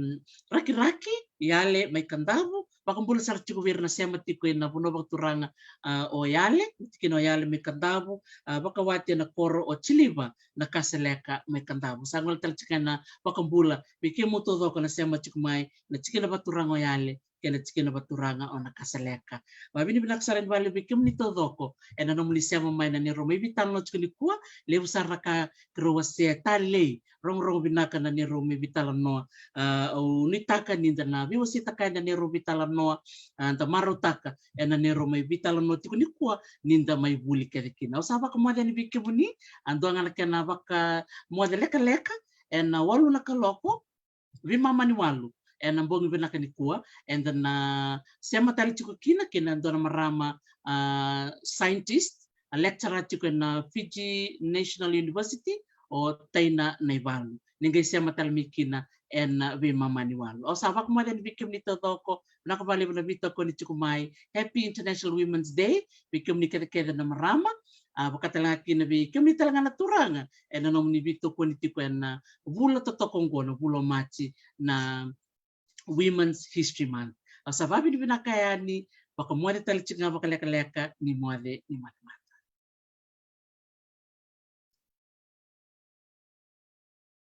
Rakiraki, Yale mai Kadavu, vakabula sara tiko vei ira na sema tiko ena vanua vakaturaga uh, o Yale, tikina o Yale mai Kadavu, uh, vakawati ena koro o Tiliva na Kasaleka mai Kadavu. Sa gole tale tiko ena vakabula vei kemu taucoko na sema tiko mai na tikina vakaturaga o Yale kei na tikina vakaturaga o Nakasaleka. Vavinavinaka sara ni valevu vei kemuni taucoko ena nomuni sema mai na neirau mai veitalanoa tiko nikua. Levu sara na ka keirau wasea, talei, rogorogo vinaka na neirau mai veitalanoa. Uh, au nuitaka ni da na veiwaseitaka ena neirau veitalanoa, uh, da marautaka ena neirau mai veitalanoa tiko nikua ni da mai vuli kece kina. Au sa vakamoce yani vei kemuni, a dua ga na kena vakamoce lekaleka ena walu na kaloko veimama ni walu ena bogi vinaka nikua, eda na sema tale tiko kina kei na dua na marama uh, scientist, a lecturer tiko ena Fiji National University, o Taina Naivalu. Ni qai sema tale mai kina ena veimama ni walu. Au sa vakamoce yani vei kemuni taucoko, vinaka valevu na veitokoni tiko mai. Happy International Women's Day vei kemuni kecekece na marama. A, vaka tale ga kina vei kemuni tale ga na turaga ena nomuni veitokoni tiko ena vula totoka oqo, na vula o Maji, na Women's History Month. Au sa vavinavinaka yani, vakamoce tale tiko ga vakalekaleka, ni moce, ni moce, moce.